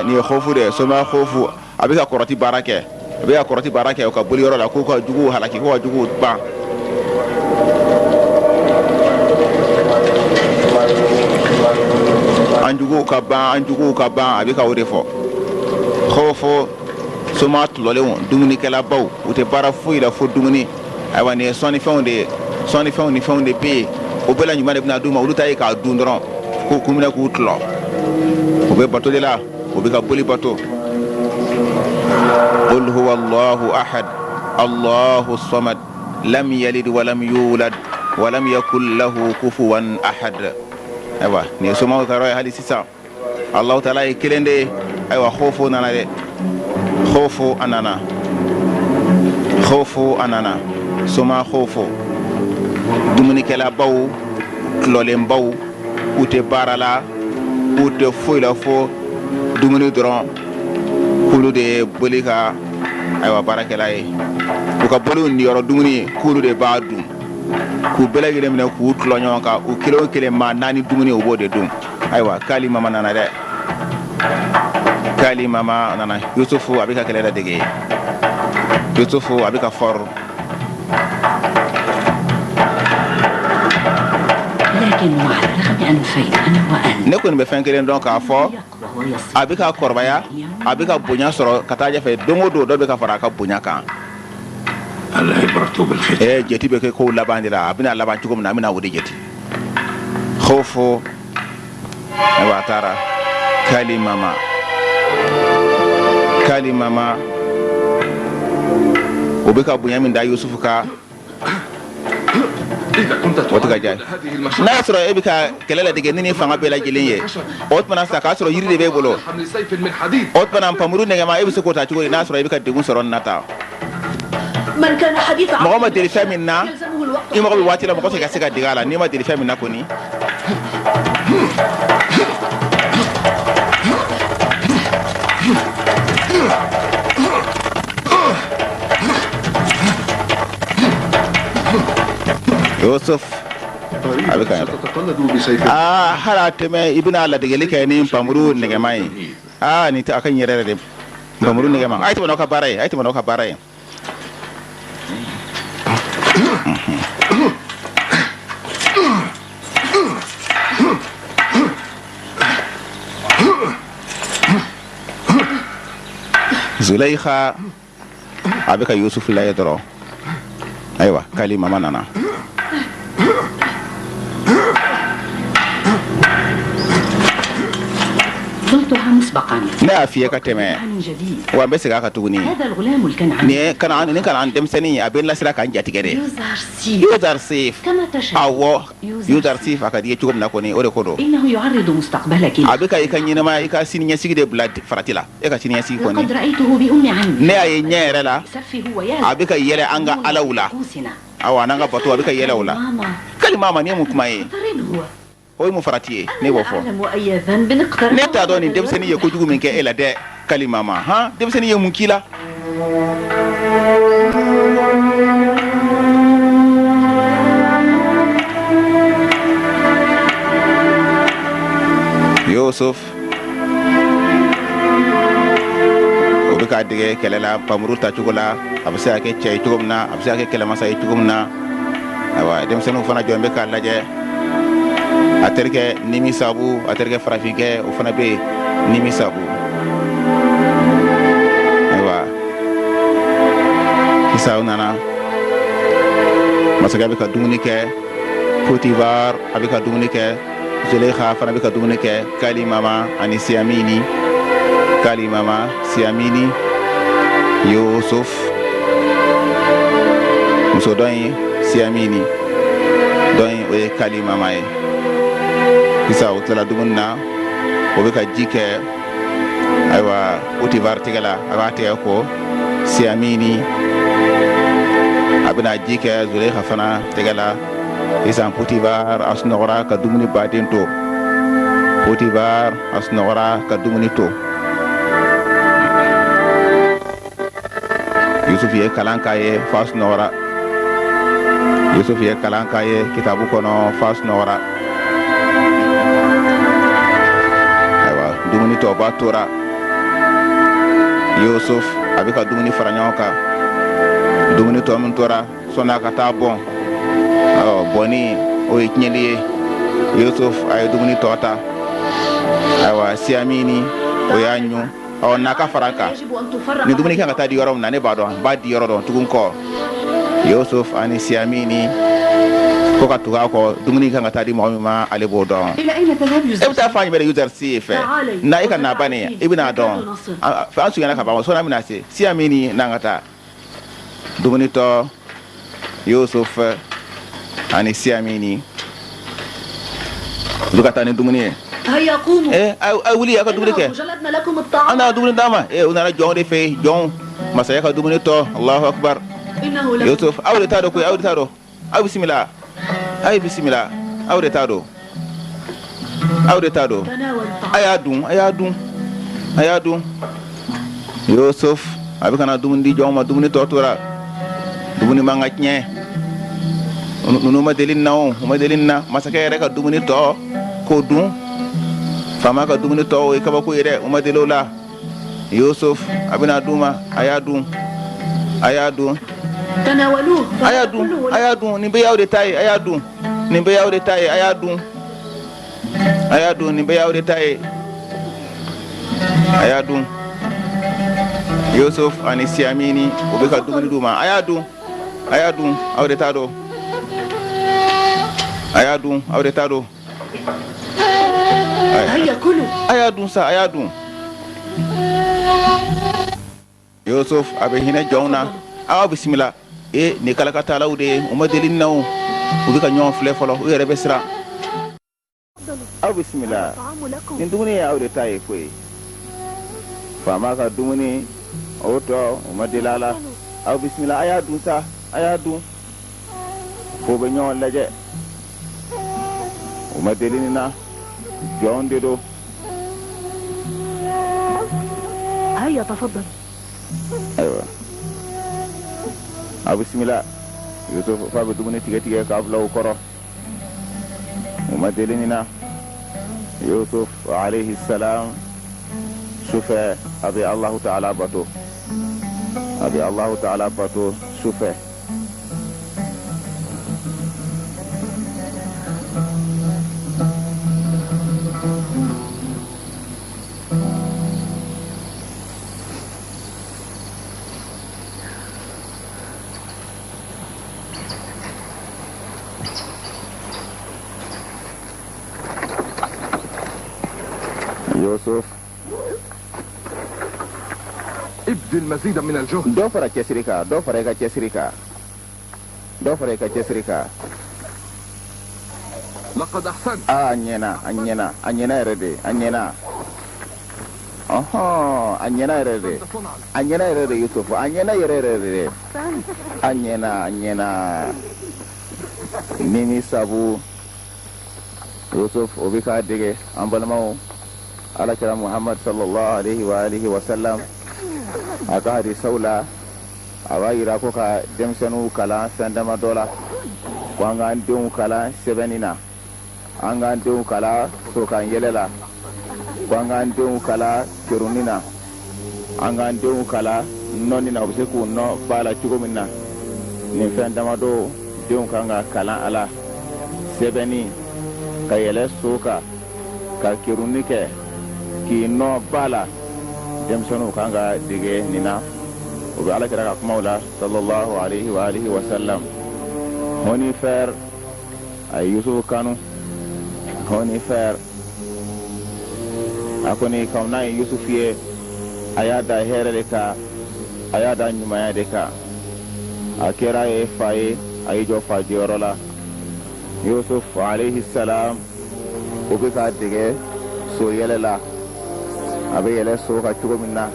S1: Nin ye Khofu de ye, soma Khofu. A bɛ ka kɔrɔti baara kɛ, a bɛ ka kɔrɔti baara kɛ u ka boli yɔrɔ la, k'u ka juguw halaki, k'u ka juguw ban. An juguw ka ban, an juguw ka ban, a bɛ ka o de fɔ. Khofu soma tulɔlenw, dumunikɛlabaw, u tɛ baara foyi la fo dumuni. Ayiwa, nin ye sɔnnifɛnw de ye, sɔnnifɛnw ni fɛnw de bɛ yen, o bɛɛ la ɲuman de bɛna d'u ma. Olu ta ye k'a dun dɔrɔn, k'u kun minɛ k'u tulɔ. U bɛ bato de la, u bɛ ka boli bato. Qul huwa Allahu ahad, Allahu samad, lam yalid walam yulad walam yakul lahu kufuwan ahad. Ayiwa, nin ye somaw ka yɔrɔ ye hali sisan. Allahu taala ye kelen de ye. Ayiwa, Khofu nana dɛ, Khofu a nana, Khofu a nana. Soma Khofu, dumunikɛlabaw, tulɔlenbaw, u tɛ baara la, u tɛ foyi la fo dumuni dɔrɔn. K'olu de ye boli ka ayiwa baarakɛla ye, u ka boliw niyɔrɔ dumuni, k'olu de b'a dun, k'u bɛɛ lajɛlen minɛ k'u tulɔ ɲɔgɔn kan. U kelen o kelen, maa naani dumuni, u b'o de dun. Ayiwa, kali mama nana dɛ, kali mama nana. Yusufu, a bɛ ka kɛlɛ ladege. Yusufu, a bɛ ka fɔr. Ne kɔni bɛ fɛn kelen dɔn k'a fɔ, a bɛ ka kɔrɔbaya, a bɛ ka bonya sɔrɔ ka taa ɲɛfɛ. Don o don, dɔ bɛ ka fara a ka bonya kan. Jate bɛ kɛ kow laban de la. A bɛna laban cogo min na, an bɛna o de jate. Khofu, ayiwa, a taara. Kali mama, kali mama, o bɛ ka bonya min da Yusufu kan, o tɛ ka diya. N'a y'a sɔrɔ e bɛ ka kɛlɛ ladege ni fanga bɛɛ lajɛlen ye, o tuma sisan k'a sɔrɔ yiri de b'e bolo, o tuma npanmuru nɛgɛma, e bɛ se k'o ta cogo di, n'a sɔrɔ e bɛ ka degun sɔrɔ nin na tan? Mɔgɔ ma deli fɛn min na, i mago bɛ waati la mɔgɔ tɛ ka se ka dege a la. N'i ma deli fɛn min na kɔni. Yusuf, a bɛ ka aa hali a tɛmɛ, i bɛna ladegeli kɛ ni npanmuru nɛgɛma ye. Aa, nin tɛ a ka ɲi yɛrɛ yɛrɛ de, npanmuru nɛgɛma. A ye tɛmɛ n'aw ka baara ye, a ye tɛmɛ n'aw ka baara ye. Zulayiha, a bɛ ka Yusufu lajɛ dɔrɔn. Ayiwa, kali mama nana. Ne y'a f'i ye ka tɛmɛ, wa n bɛ segin a kan tuguni. Nin ye kana nin kana denmisɛnnin, a bɛ n lasiran ka n jatigɛ dɛ. Yuzarsif, awɔ, Yuzarsif, a ka di i ye cogo min na kɔni, o de ko don. A bɛ ka i ka ɲɛnamaya, i ka siniɲɛsigi de bila farati la, e ka siniɲɛsigi kɔni. Ne y'a ye ɲɛ yɛrɛ la, a bɛ ka yɛlɛ an ka alaw la. Awa, n'an ka bato, a bɛ ka yɛlɛ o la. Kalimama, nin ye mun kuma ye? O ye mun farati ye? Ne b'o fɔ, ne t'a dɔn nin denmisɛnnin ye kojugu min kɛ e la dɛ. Kalimama, han, denmisɛnnin ye mun k'i la? Yusuf, o bɛ k'a dege kɛlɛ la, npanmuru tacogo la, a bɛ se ka kɛ cɛ ye cogo min na, a bɛ se ka kɛ kɛlɛmasa ye cogo min na. Ayiwa, denmisɛnninw fana jɔlen bɛ k'a lajɛ. A terikɛ Nimi Sabu, a terikɛ farafinkɛ, o fana bɛ yen, Nimi Sabu. Ayiwa, sisan u nana, masakɛ bɛ ka dumuni kɛ, Potifar a bɛ ka dumuni kɛ, Zulekha fana bɛ ka dumuni kɛ, Kalimama ani Siyamini, Kalimama, Siyamini, Yusuf, muso dɔ in Siyamini, dɔ in o ye Kalimama ye. Sisan u tilala dumuni na, o bɛ ka ji kɛ, ayiwa, Potifar tɛgɛ la, a b'a tɛgɛ ko. Siyamini a bɛna ji kɛ Zulekha fana tɛgɛ la. Sisan Potifar a sunɔgɔra ka dumuni baden to. Potifar a sunɔgɔra ka dumuni to. Yusuf ye kalan k'a ye f'a sunɔgɔra. Yusuf ye kalan k'a ye kitabu kɔnɔ f'a sunɔgɔra. Ayiwa, dumuni tɔba tora. Yusuf a bɛ ka dumuni fara ɲɔgɔn kan. Dumuni tɔ min tora, sɔnni a ka taa bɔn, bɔnni o ye tiɲɛli ye. Yusuf a ye dumuni tɔ ta. Ayiwa, Siyamini o y'a ɲun. Ɔ, n'a ka fara kan, nin dumuni kan ka taa di yɔrɔ min na, ne b'a dɔn, n b'a di yɔrɔ dɔn. Tugun kɔ, Yusuf ani Siyamini ko ka tugu a kɔ. Dumuni kan ka taa di mɔgɔ min ma, ale b'o dɔn. E bɛ taa fan jumɛn de, Yuzarsif? Na, i ka na bani, i bɛna dɔn. An surunyana ka ban, sɔɔni an bɛna se. Siyamini, n'an ka taa. Dumuni tɔ, Yusuf ani Siyamini u bɛ ka taa ni dumuni ye. A wuli a ka dumuni kɛ, an nana dumuni d'a ma. U nana jɔnw de fɛ yen, jɔnw, masakɛ ka dumuni tɔ. Allahu akbar. Yusuf, aw de ta don koyi, aw de ta don. Aw bisimila, aw ye bisimila, aw de ta don, aw de ta don. A y'a dun, a y'a dun, a y'a dun. Yusuf a bɛ ka na dumuni di jɔnw ma. Dumuni tɔ tora, dumuni man ka tiɲɛ. Ninnu ma deli na, o u ma deli na. Masakɛ yɛrɛ ka dumuni tɔ k'o dun, faama ka dumuni tɔ, o ye kabako ye dɛ, u ma deli o la. Yusuf a bɛna d'u ma. A y'a dun, a y'a dun, a y'a dun, a y'a dun. Nin bɛɛ y'aw de ta ye, a y'a dun. Nin bɛɛ y'aw de ta ye, a y'a dun, a y'a dun. Nin bɛɛ y'aw de ta ye, a y'a dun. Yusuf ani Siyamini u bɛ ka dumuni d'u ma. A y'a dun, a y'a dun, aw de ta don. A y'a dun, aw de ta don. A y'a dun sa, a y'a dun. Yusuf a bɛ hinɛ jɔnw na. Aw bisimila. E, nin kalakatalaw de ye, u ma deli na o. U bɛ ka ɲɔgɔn filɛ fɔlɔ, u yɛrɛ bɛ siran. Aw bisimila, nin dumuni ye aw de ta ye koyi. Faama ka dumuni o tɔ, u ma deli a la. Aw bisimila, a y'a dun sa, a y'a dun. Fo bɛ ɲɔgɔn lajɛ, u ma deli nin na, jɔn de don. Ayiwa, aw bisimila. Yusuf fa bɛ dumuni tigɛ tigɛ k'a bila u kɔrɔ, u ma deli nin na. Yusuf alayhi salam, sufɛ a bɛ Alahu taala bato, a bɛ Alahu taala bato sufɛ. Yusuf Dɔ fara cɛsiri kan, dɔ fara i ka cɛsiri kan, dɔ fara i ka cɛsiri kan. Aa, a ɲɛna, a ɲɛna, a ɲɛna yɛrɛ de, a ɲɛna. Ɔhɔn, a ɲɛna yɛrɛ de, a ɲɛna yɛrɛ de, Yusufu, a ɲɛna yɛrɛ yɛrɛ de, a ɲɛna, a ɲɛna. Nimi sabu Yusuf o bɛ k'a dege. An balimaw, Alakira Muhammad sallallahu alaihi wa alihi wa sallam, a ka hadisaw la, a b'a yira ko ka denmisɛnninw kalan fɛn damadɔ la, ko an k'an denw kalan sɛbɛnni na, an k'an denw kalan sokan yɛlɛ la, ko an k'an denw kalan kerunni na, an k'an denw kalan nɔni na, u bɛ se k'u nɔ ba la cogo min na. Nin fɛn damadɔ, denw kan ka kalan a la: sɛbɛnni, ka yɛlɛ so kan, ka kerunni kɛ, k'i nɔ ba la. Denmisɛnninw kan ka dege nin na, o bɛ Ala kira ka kumaw la sallallahu alaihi wa alihi wa sallam. Honifɛr a ye Yusufu kanu. Honifɛr a kɔni kaw n'a ye Yusufu ye, a y'a da hɛrɛ de kan, a y'a da ɲumanya de kan. A kɛra ye fa ye, a y'i jɔ fa jɔyɔrɔ la. Yusuf alayhi salam, o bɛ k'a dege so yɛlɛ la, a bɛ yɛlɛ so kan cogo min na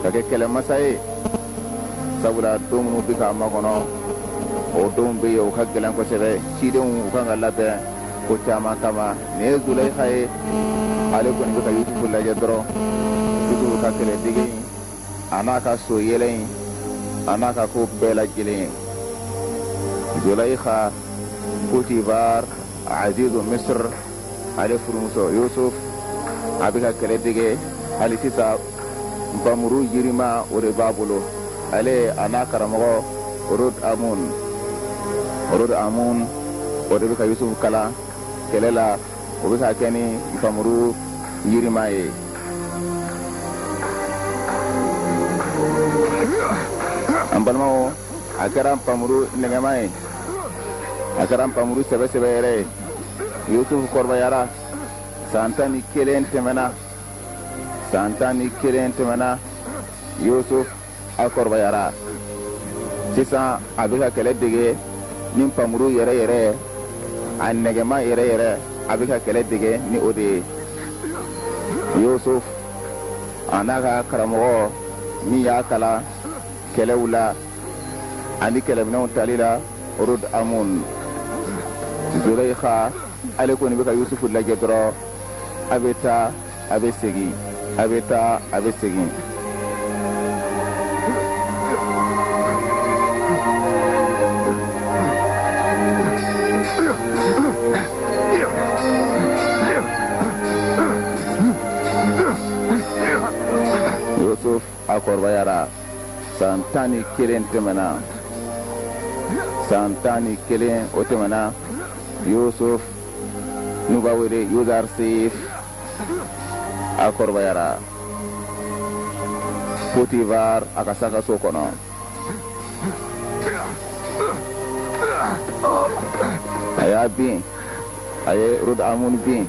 S1: ka kɛ kɛlɛmasa ye, sabula don minnu bɛ k'a makɔnɔ, o donw bɛ yen, o ka gɛlɛn kosɛbɛ. Cidenw, u kan ka labɛn ko caman kama. Nin ye Zulayika ye, ale kɔni bɛ ka Yusufu lajɛ dɔrɔn, Yusufu ka kɛlɛdege in, a n'a ka so yɛlɛ in, a n'a ka ko bɛɛ lajɛlen ye. Zulayika, Potifar, azizu Misr, ale furumuso. Yusuf a bɛ ka kɛlɛ dege hali sisan, npamuru yirima o de b'a bolo, ale a n'a karamɔgɔ Rod Amun. Rod Amun o de bɛ ka Yusuf kalan kɛlɛ la, o bɛ ka kɛ ni npamuru yirima ye. An balimaw, a kɛra npamuru nɛgɛma ye, a kɛra npamuru sɛbɛsɛbɛ yɛrɛ ye. Yusufu kɔrɔbayara, san 11 tɛmɛna, san 11 tɛmɛna. Yusuf a kɔrɔbayara sisan, a bɛ ka kɛlɛ dege ni npamuru yɛrɛ yɛrɛ, a nɛgɛma yɛrɛ yɛrɛ, a bɛ ka kɛlɛ dege ni o de ye. Yusuf a n'a ka karamɔgɔ min y'a kalan kɛlɛw la ani kɛlɛminɛnw tali la, Rod Amun. Zuleika ale kɔni bɛ ka Yusufu lajɛ dɔrɔn, a bɛ taa, a bɛ segin, a bɛ taa, a bɛ segin. Yusuf a kɔrɔbayara, san 11 tɛmɛna, san 11 o tɛmɛna. Yusuf n'u b'a wele Yuzarsif, a kɔrɔbayara. Potifar a ka sa ka so kɔnɔ, a y'a bin, a ye Rod Amun bin.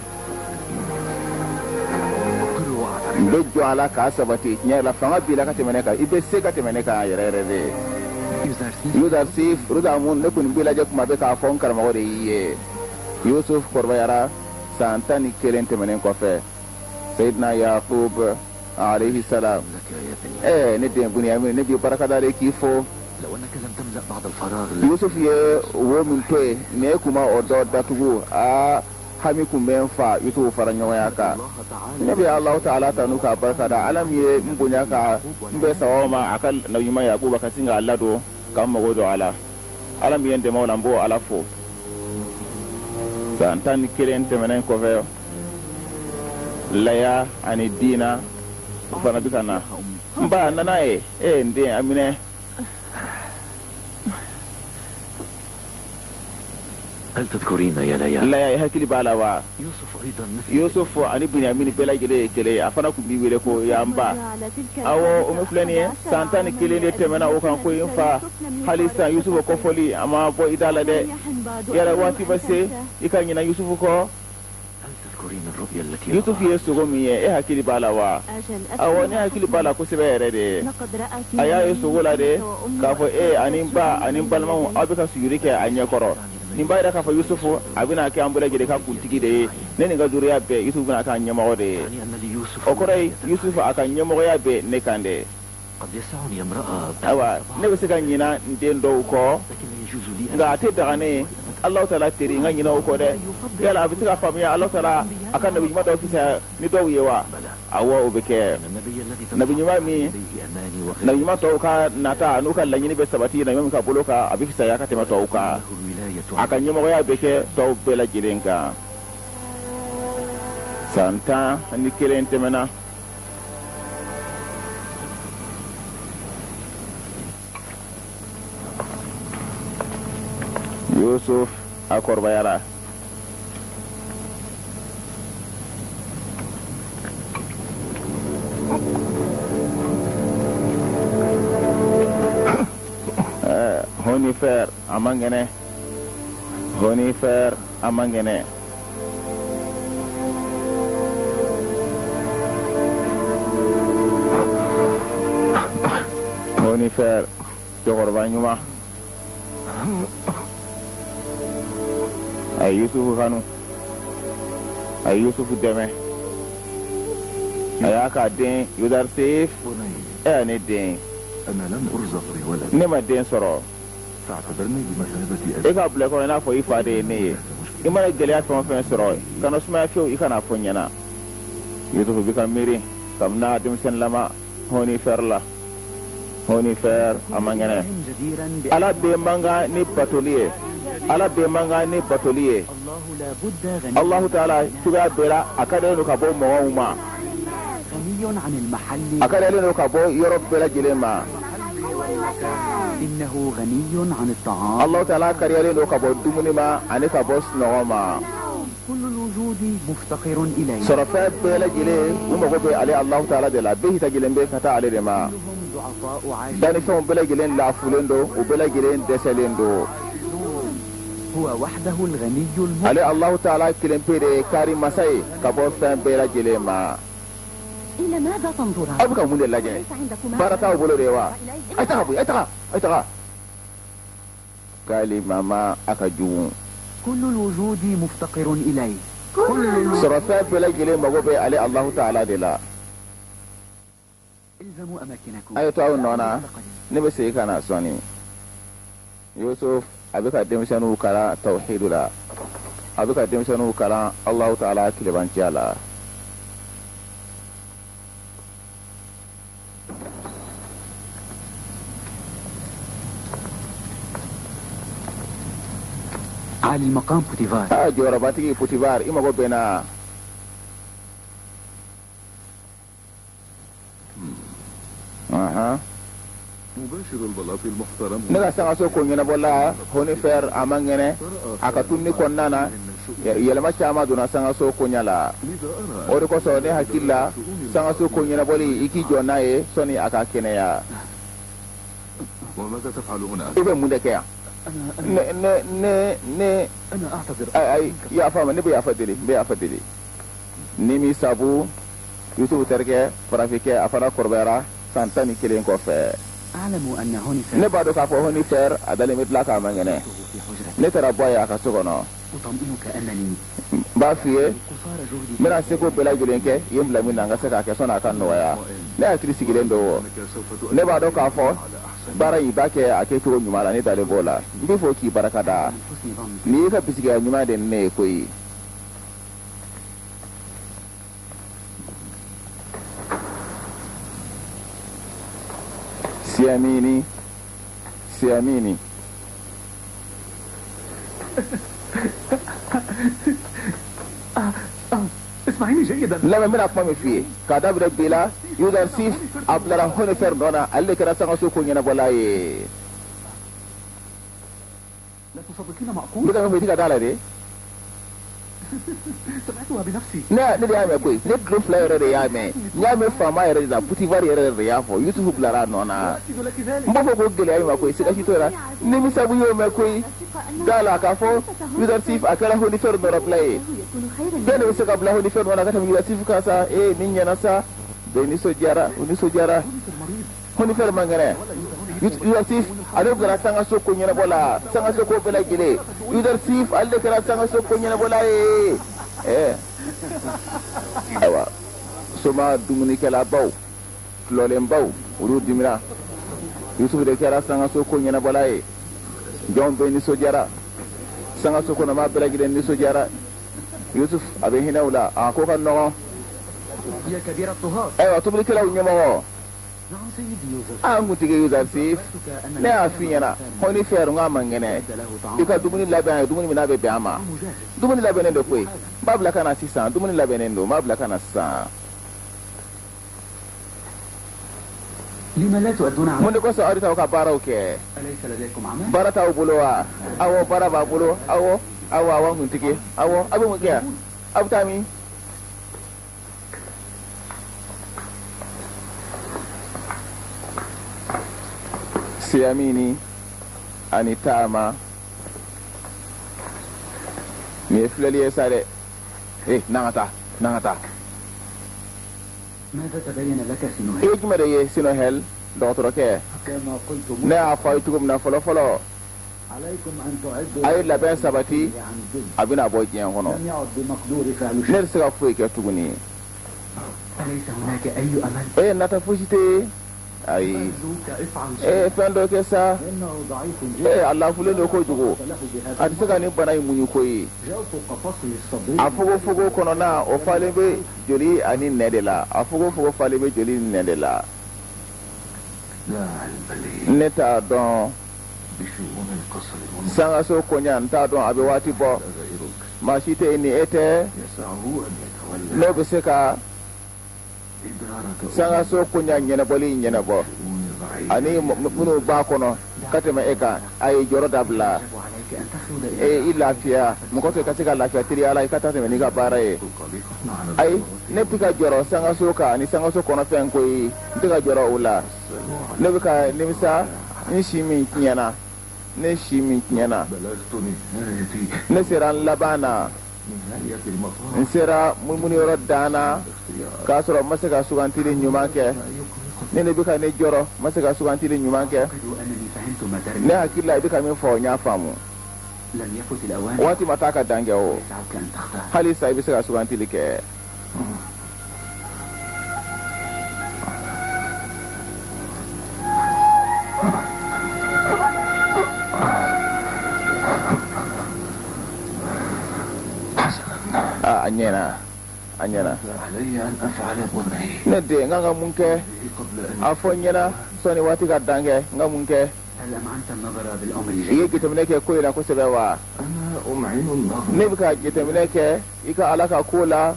S1: N bɛ jɔ a la k'a sabati. Tiɲɛ yɛrɛ la, fanga b'i la ka tɛmɛ ne kan, i bɛ se ka tɛmɛ ne kan yɛrɛ yɛrɛ de. Yuzarsif, Rod Amun, ne kɔni b'i lajɛ kuma bɛɛ k'a fɔ n karamɔgɔ de y'i ye. Yusuf kɔrɔbayara, san 11 tɛmɛnen kɔfɛ, Seyidina Yakub alayhi salam: ne den Bunyamin, ne b'i barikada de k'i fo. Yusuf ye wo min to yen, ne kun ma o dɔ datugu. Aa, hami kun bɛ n fa Yusufu fara ɲɔgɔnya kan. Ne bɛ Alahu taala tanu k'a barika da, Ala min ye n bonya ka n bɛn sababu ma a ka nabiɲuman Yakuba ka sin k'a ladon ka n mago don a la. Ala min ye n dɛmɛ o la, n b'o Ala fo. San 11 tɛmɛnen kɔfɛ, Laya ani Dina o fana bɛ ka na. N ba nana ye, ee n den, a minɛ. Laya, i hakili b'a la wa? Yusuf ani Bunyamini bɛɛ lajɛlen ye kelen ye. A fana tun b'i wele ko y'an ba. Awɔ, o min filɛ nin ye, san 11 de tɛmɛna o kan ko n fa. Hali sisan Yusufu kɔfɔli a ma bɔ i da la dɛ. Yala waati bɛ se i ka ɲinɛ Yusufu kɔ? Yusufu ye sugo min ye, e hakili b'a la wa? Awɔ, ne hakili b'a la kosɛbɛ yɛrɛ de. A y'a ye sugo la de k'a fɔ e ani n ba ani n balimaw, aw bɛ ka sujudi kɛ a ɲɛkɔrɔ. Nin b'a jira k'a fɔ Yusufu, a bɛna kɛ an bɛɛ lajɛlen ka kuntigi de ye. Ne ni n ka zuriya bɛɛ, Yusufu bɛna kɛ an ɲɛmɔgɔ de ye. O kɔrɔ ye, Yusufu, a ka ɲɛmɔgɔya bɛ ne kan de. Ayiwa, ne bɛ se ka ɲina n den dɔw kɔ, nka a tɛ daga ne ye Alahu taala teri n ka ɲinɛ o kɔ dɛ. Yala a bɛ se ka faamuya Alahu taala a ka nabi ɲuman dɔw fisaya ni dɔw ye wa? Awɔ, o bɛ kɛ. Nabi ɲuman min, nabi ɲuman tɔw ka nata n'u ka laɲini bɛ sabati nabi ɲuman min ka bolo kan, a bɛ fisaya ka tɛmɛ tɔw kan. A ka ɲɛmɔgɔya bɛ kɛ tɔw bɛɛ lajɛlen kan. San 11 tɛmɛna. Yusuf a kɔrɔbayara. Honifɛr a man kɛnɛ, Honifɛr a man kɛnɛ. Honifɛr cɛkɔrɔba ɲuman, a ye Yusufu kanu, a ye Yusufu dɛmɛ, a y'a ka den Yudarsif, e ne den, ne ma den sɔrɔ. E k'a bila kɔnɔ i n'a fɔ i fa de ye ne ye. I mana gɛlɛya fɛn o fɛn sɔrɔ, kana sumaya fiyewu i kana fɔ n ɲɛna. Yusufu bɛ ka miiri kabini a denmisɛnninlama Honifɛr la. Honifɛr a man kɛnɛ. Ala bɛɛ man kan ni batoli ye, Ala bɛɛ man kan ni batoli ye. Alahu taala cogoya bɛɛ la, a kariyalen don ka bɔ mɔgɔw ma, a kariyalen don ka bɔ yɔrɔ bɛɛ lajɛlen ma. Alahu taala kariyalen don ka bɔ dumuni ma ani ka bɔ sunɔgɔ ma. Sɔrɔfɛn bɛɛ lajɛlen, u mago bɛ ale Alahu taala de la. Bɛɛ hitajilen bɛ ka taa ale de ma. Dannifɛnw bɛɛ lajɛlen lafulen don, u bɛɛ lajɛlen dɛsɛlen don. Ale Alahu taala kelen pe de ye kari masa ye ka bɔ fɛn bɛɛ lajɛlen ma. Aw bɛ ka mun de lajɛ? Baara t'aw bolo de wa? A ye taga bɔ yen, a ye taga, a ye taga. K'ale mama a ka jugu. Sɔrɔfɛn bɛɛ lajɛlen mago bɛ ale Alahu taala de la. A ye to aw nɔ na, ne bɛ segin ka na sɔɔni. Yusuf a bɛ ka denmisɛnninw kalan tawhidu la, a bɛ ka denmisɛnninw kalan Alahu taala kelenbanciya la.
S2: عالي المقام بوتيفار.
S1: Aa, jɔyɔrɔbatigi Potifar, i mago bɛ n na. Ahan. Ne ka sangaso ko ɲɛnabɔla Honifɛr a man kɛnɛ. A ka tununi kɔnɔna na, yɛlɛma caman donna sangaso koɲa la. O de kosɔn ne hakili la, sangaso ko ɲɛnabɔli, i k'i jɔ n'a ye sɔnni a ka kɛnɛya. I bɛ mun de kɛ yan? Ne ne ne ne ayi, yafa ma, ne bɛ yafa deli, n bɛ yafa deli. Ni mi sabu Yusufu terikɛ farafinkɛ, a fana kɔrɔbayara san 11 kɔfɛ. Ne b'a dɔn k'a fɔ Honifɛr a dalen bɛ dilan kan, a man kɛnɛ. Ne taara bɔ a ye a ka so kɔnɔ. N b'a f'i ye, n bɛna seko bɛɛ lajɛlen kɛ i ye n bila min na, n ka se k'a kɛ sɔnni a ka nɔgɔya. Ne hakili sigilen don. Ne b'a dɔn k'a fɔ baara in, i b'a kɛ a kɛcogo ɲuman la. Ne dalen b'o la. N b'i fo k'i barika da. Nin y'i ka bisigiya ɲuman de ni ne ye koyi. Siyamini, Siyamini. Lamɛn, n bɛna kuma min f'i ye k'a daminɛ bi la, Yudarsif a bilara Honifɛr nɔ na, ale de kɛra sangaso ko ɲɛnabɔla ye. N bɛ ka min fɔ, i tɛ ka da la de. Ne de y'a mɛn koyi, ne tulo fila yɛrɛ de y'a mɛn. N y'a mɛn faama yɛrɛ de la, Putifari yɛrɛ de y'a fɔ, Yusufu bilara a nɔ na. N b'a fɔ ko gɛlɛya in ma koyi, siga si t'o la. Ni misabu y'o mɛn koyi, da la k'a fɔ Yudarsif a kɛra Honifɛri nɔrɔbila ye. Jɔn de bɛ se ka bila Honifɛri nɔ na ka tɛmɛ Yusuf kan sa? Ee, nin ɲɛna sa, bɛɛ nisɔndiyara, u nisɔndiyara. Honifɛri man kɛnɛ. Yusuf ale kɛra sangaso ko ɲɛnabɔ la, sangaso ko bɛɛ lajɛlen. Yusuf ale de kɛra sangaso ko ɲɛnabɔla ye. Ɛɛ, ayiwa, soma dumunikɛlabaw, tulɔlenbaw, olu dimina. Yusuf de kɛra sangaso ko ɲɛnabɔla ye. Jɔnw bɛɛ nisɔndiyara, sangaso kɔnɔmaa bɛɛ lajɛlen nisɔndiyara. Yusuf a bɛ hinɛ u la, a ko ka nɔgɔn. Ayiwa, tobilikɛlaw ɲɛmɔgɔ, an kuntigi Yusuf, ne y'a f'i ɲɛna Honifɛri, n k'a man kɛnɛ, i ka dumuni labɛn a ye, dumuni min n'a bɛ bɛn a ma. Dumuni labɛnnen don koyi, n b'a bila ka na sisan. Dumuni labɛnnen don, n b'a bila ka na sisan. Mun de kosɔn aw t'aw ka baaraw kɛ? Baara t'aw bolo wa? Awɔ, baara b'a bolo. Awɔ, awɔ, awɔ, n kuntigi, awɔ. Aw bɛ mun kɛ? Aw bɛ taa min? Siyamini ani taama, nin ye filɛli ye sa dɛ. Ee, n'an ka taa, n'an ka taa. I ye jumɛn de ye, Sinohɛl dɔgɔtɔrɔkɛ? Ne y'a fɔ a ye cogo min na fɔlɔ fɔlɔ, a ye labɛn sabati, a bɛna bɔ diɲɛ kɔnɔ. Ne tɛ se ka foyi kɛ tuguni. Ee, nata fosi tɛ yen. Ayi, ee, fɛn dɔ kɛ sa. Ee, a lafulen don kojugu, a tɛ se ka nin bana in muɲu koyi. A fogofogo kɔnɔna, o falen bɛ joli ani nɛ de la. A fogofogo falen bɛ joli ni nɛ de la. Ne t'a dɔn sangaso koɲa, n t'a dɔn a bɛ waati bɔ. Maa si tɛ yen ni e tɛ, n'o bɛ se ka sangaso koɲa ɲɛnabɔli ɲɛnabɔ, ani minnu b'a kɔnɔ ka tɛmɛ e kan. A ye jɔrɔ dabila, e i lafiya. Mɔgɔ tɛ ka se ka lafiya teliya la, i ka taa tɛmɛ n'i ka baara ye. Ayi, ne tɛ ka jɔrɔ sangaso kan ani sangaso kɔnɔfɛn koyi, n tɛ ka jɔrɔ o la. Ne bɛ ka nimisa n si min tiɲɛna, ne si min tiɲɛna. Ne sera n laban na, n sera munumunuyɔrɔ dan na, k'a sɔrɔ n ma se ka sugantili ɲuman kɛ. Ne de bɛ ka ne jɔrɔ, n ma se ka sugantili ɲuman kɛ. Ne hakili la, i bɛ ka min fɔ, n y'a faamu. Waati ma taa ka dan kɛ o, halisa i bɛ se ka sugantili kɛ. A ɲɛna, a ɲɛna. Ne den, n kan ka mun kɛ? A fɔ n ɲɛna sɔnni waati ka dan kɛ, n ka mun kɛ? I ye jateminɛ kɛ ko in na kosɛbɛ wa? Ne bɛ ka jateminɛ kɛ i ka Ala ka ko la.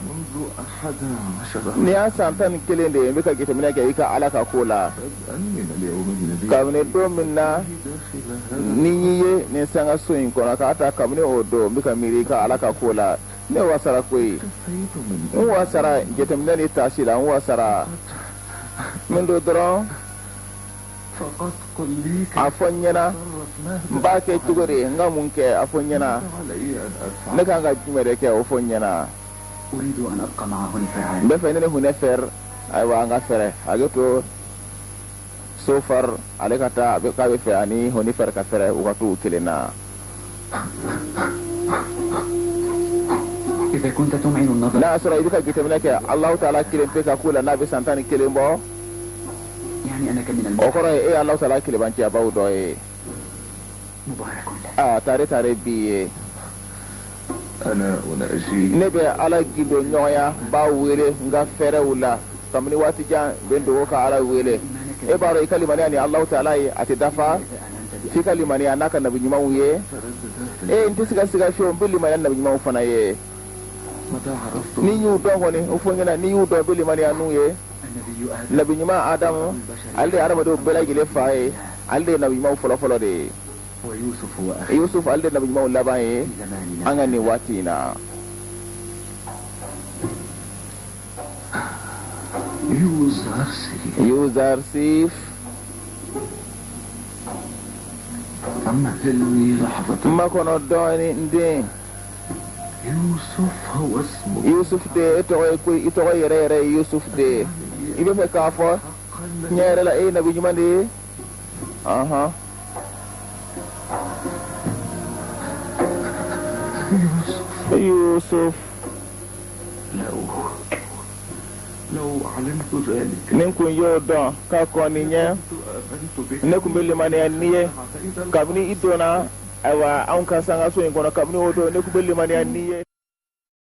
S1: Nin y'a san 11 de ye, n bɛ ka jateminɛ kɛ i ka Ala ka ko la. Kabini don min na ni n y'i ye nin sangaso in kɔnɔ, k'a ta kabini o don, n bɛ ka miiri i ka Ala ka ko la. Ne wasara koyi, n wasara jateminɛ ni taasi la, n wasara. Min don dɔrɔn, a fɔ n ɲɛna, n b'a kɛ cogo di? N ka mun kɛ? A fɔ n ɲɛna, ne kan ka jumɛn de kɛ? O fɔ n ɲɛna. N bɛ fɛ ne ni Hunɛfɛr, ayiwa, an ka fɛrɛ hakɛ to. Sofar ale ka taa, k'a bɛ fɛ ani Hunɛfɛr ka fɛrɛ, u ka to u kelen na. N'a y'a sɔrɔ i bɛ ka jateminɛ kɛ Alahu taala kelen pe ka ko la, n'a bɛ san 11 bɔ, o kɔrɔ ye e ye Alahu taala kelebanciyabaw dɔ ye. Aa, tare tare b'i ye. Ne bɛ Ala gindo ɲɔgɔnya, n b'a wele n ka fɛɛrɛw la kabini waati jan, n bɛ n dogo ka Ala wele. E b'a dɔn, i ka limaniya ni Alahu taala ye, a tɛ dafa f'i ka limaniya n'a ka nabi ɲumanw ye. E, n tɛ se ka siga fiyewu, n bɛ limaniya nabi ɲumanw fana ye. N'i y'u dɔn kɔni, o fɔ n ɲɛna, n'i y'u dɔn, i bɛ limaniya n'u ye. Nabi ɲuman Adamu, ale de ye hadamadenw bɛɛ lajɛlen fa ye, ale de ye nabi ɲumanw fɔlɔfɔlɔ de ye. Yusuf, ale de ye nabi ɲumanw laban ye an ka nin waati in na. Yuzarsif, n makɔnɔ dɔɔni, n den. Yusuf de e tɔgɔ ye ko i tɔgɔ yɛrɛ yɛrɛ ye Yusuf de ye i bɛ fɛ k'a fɔ tiɲɛ yɛrɛ la e ye nabi ɲuman de ye ɔhɔn Yusuf ni n kun y'o dɔn ka kɔn nin ɲɛ ne kun bɛ limaniya n'i ye kabini i donna ayiwa anw ka sangaso in kɔnɔ kabini o don ne kun bɛ limaniya n'i ye.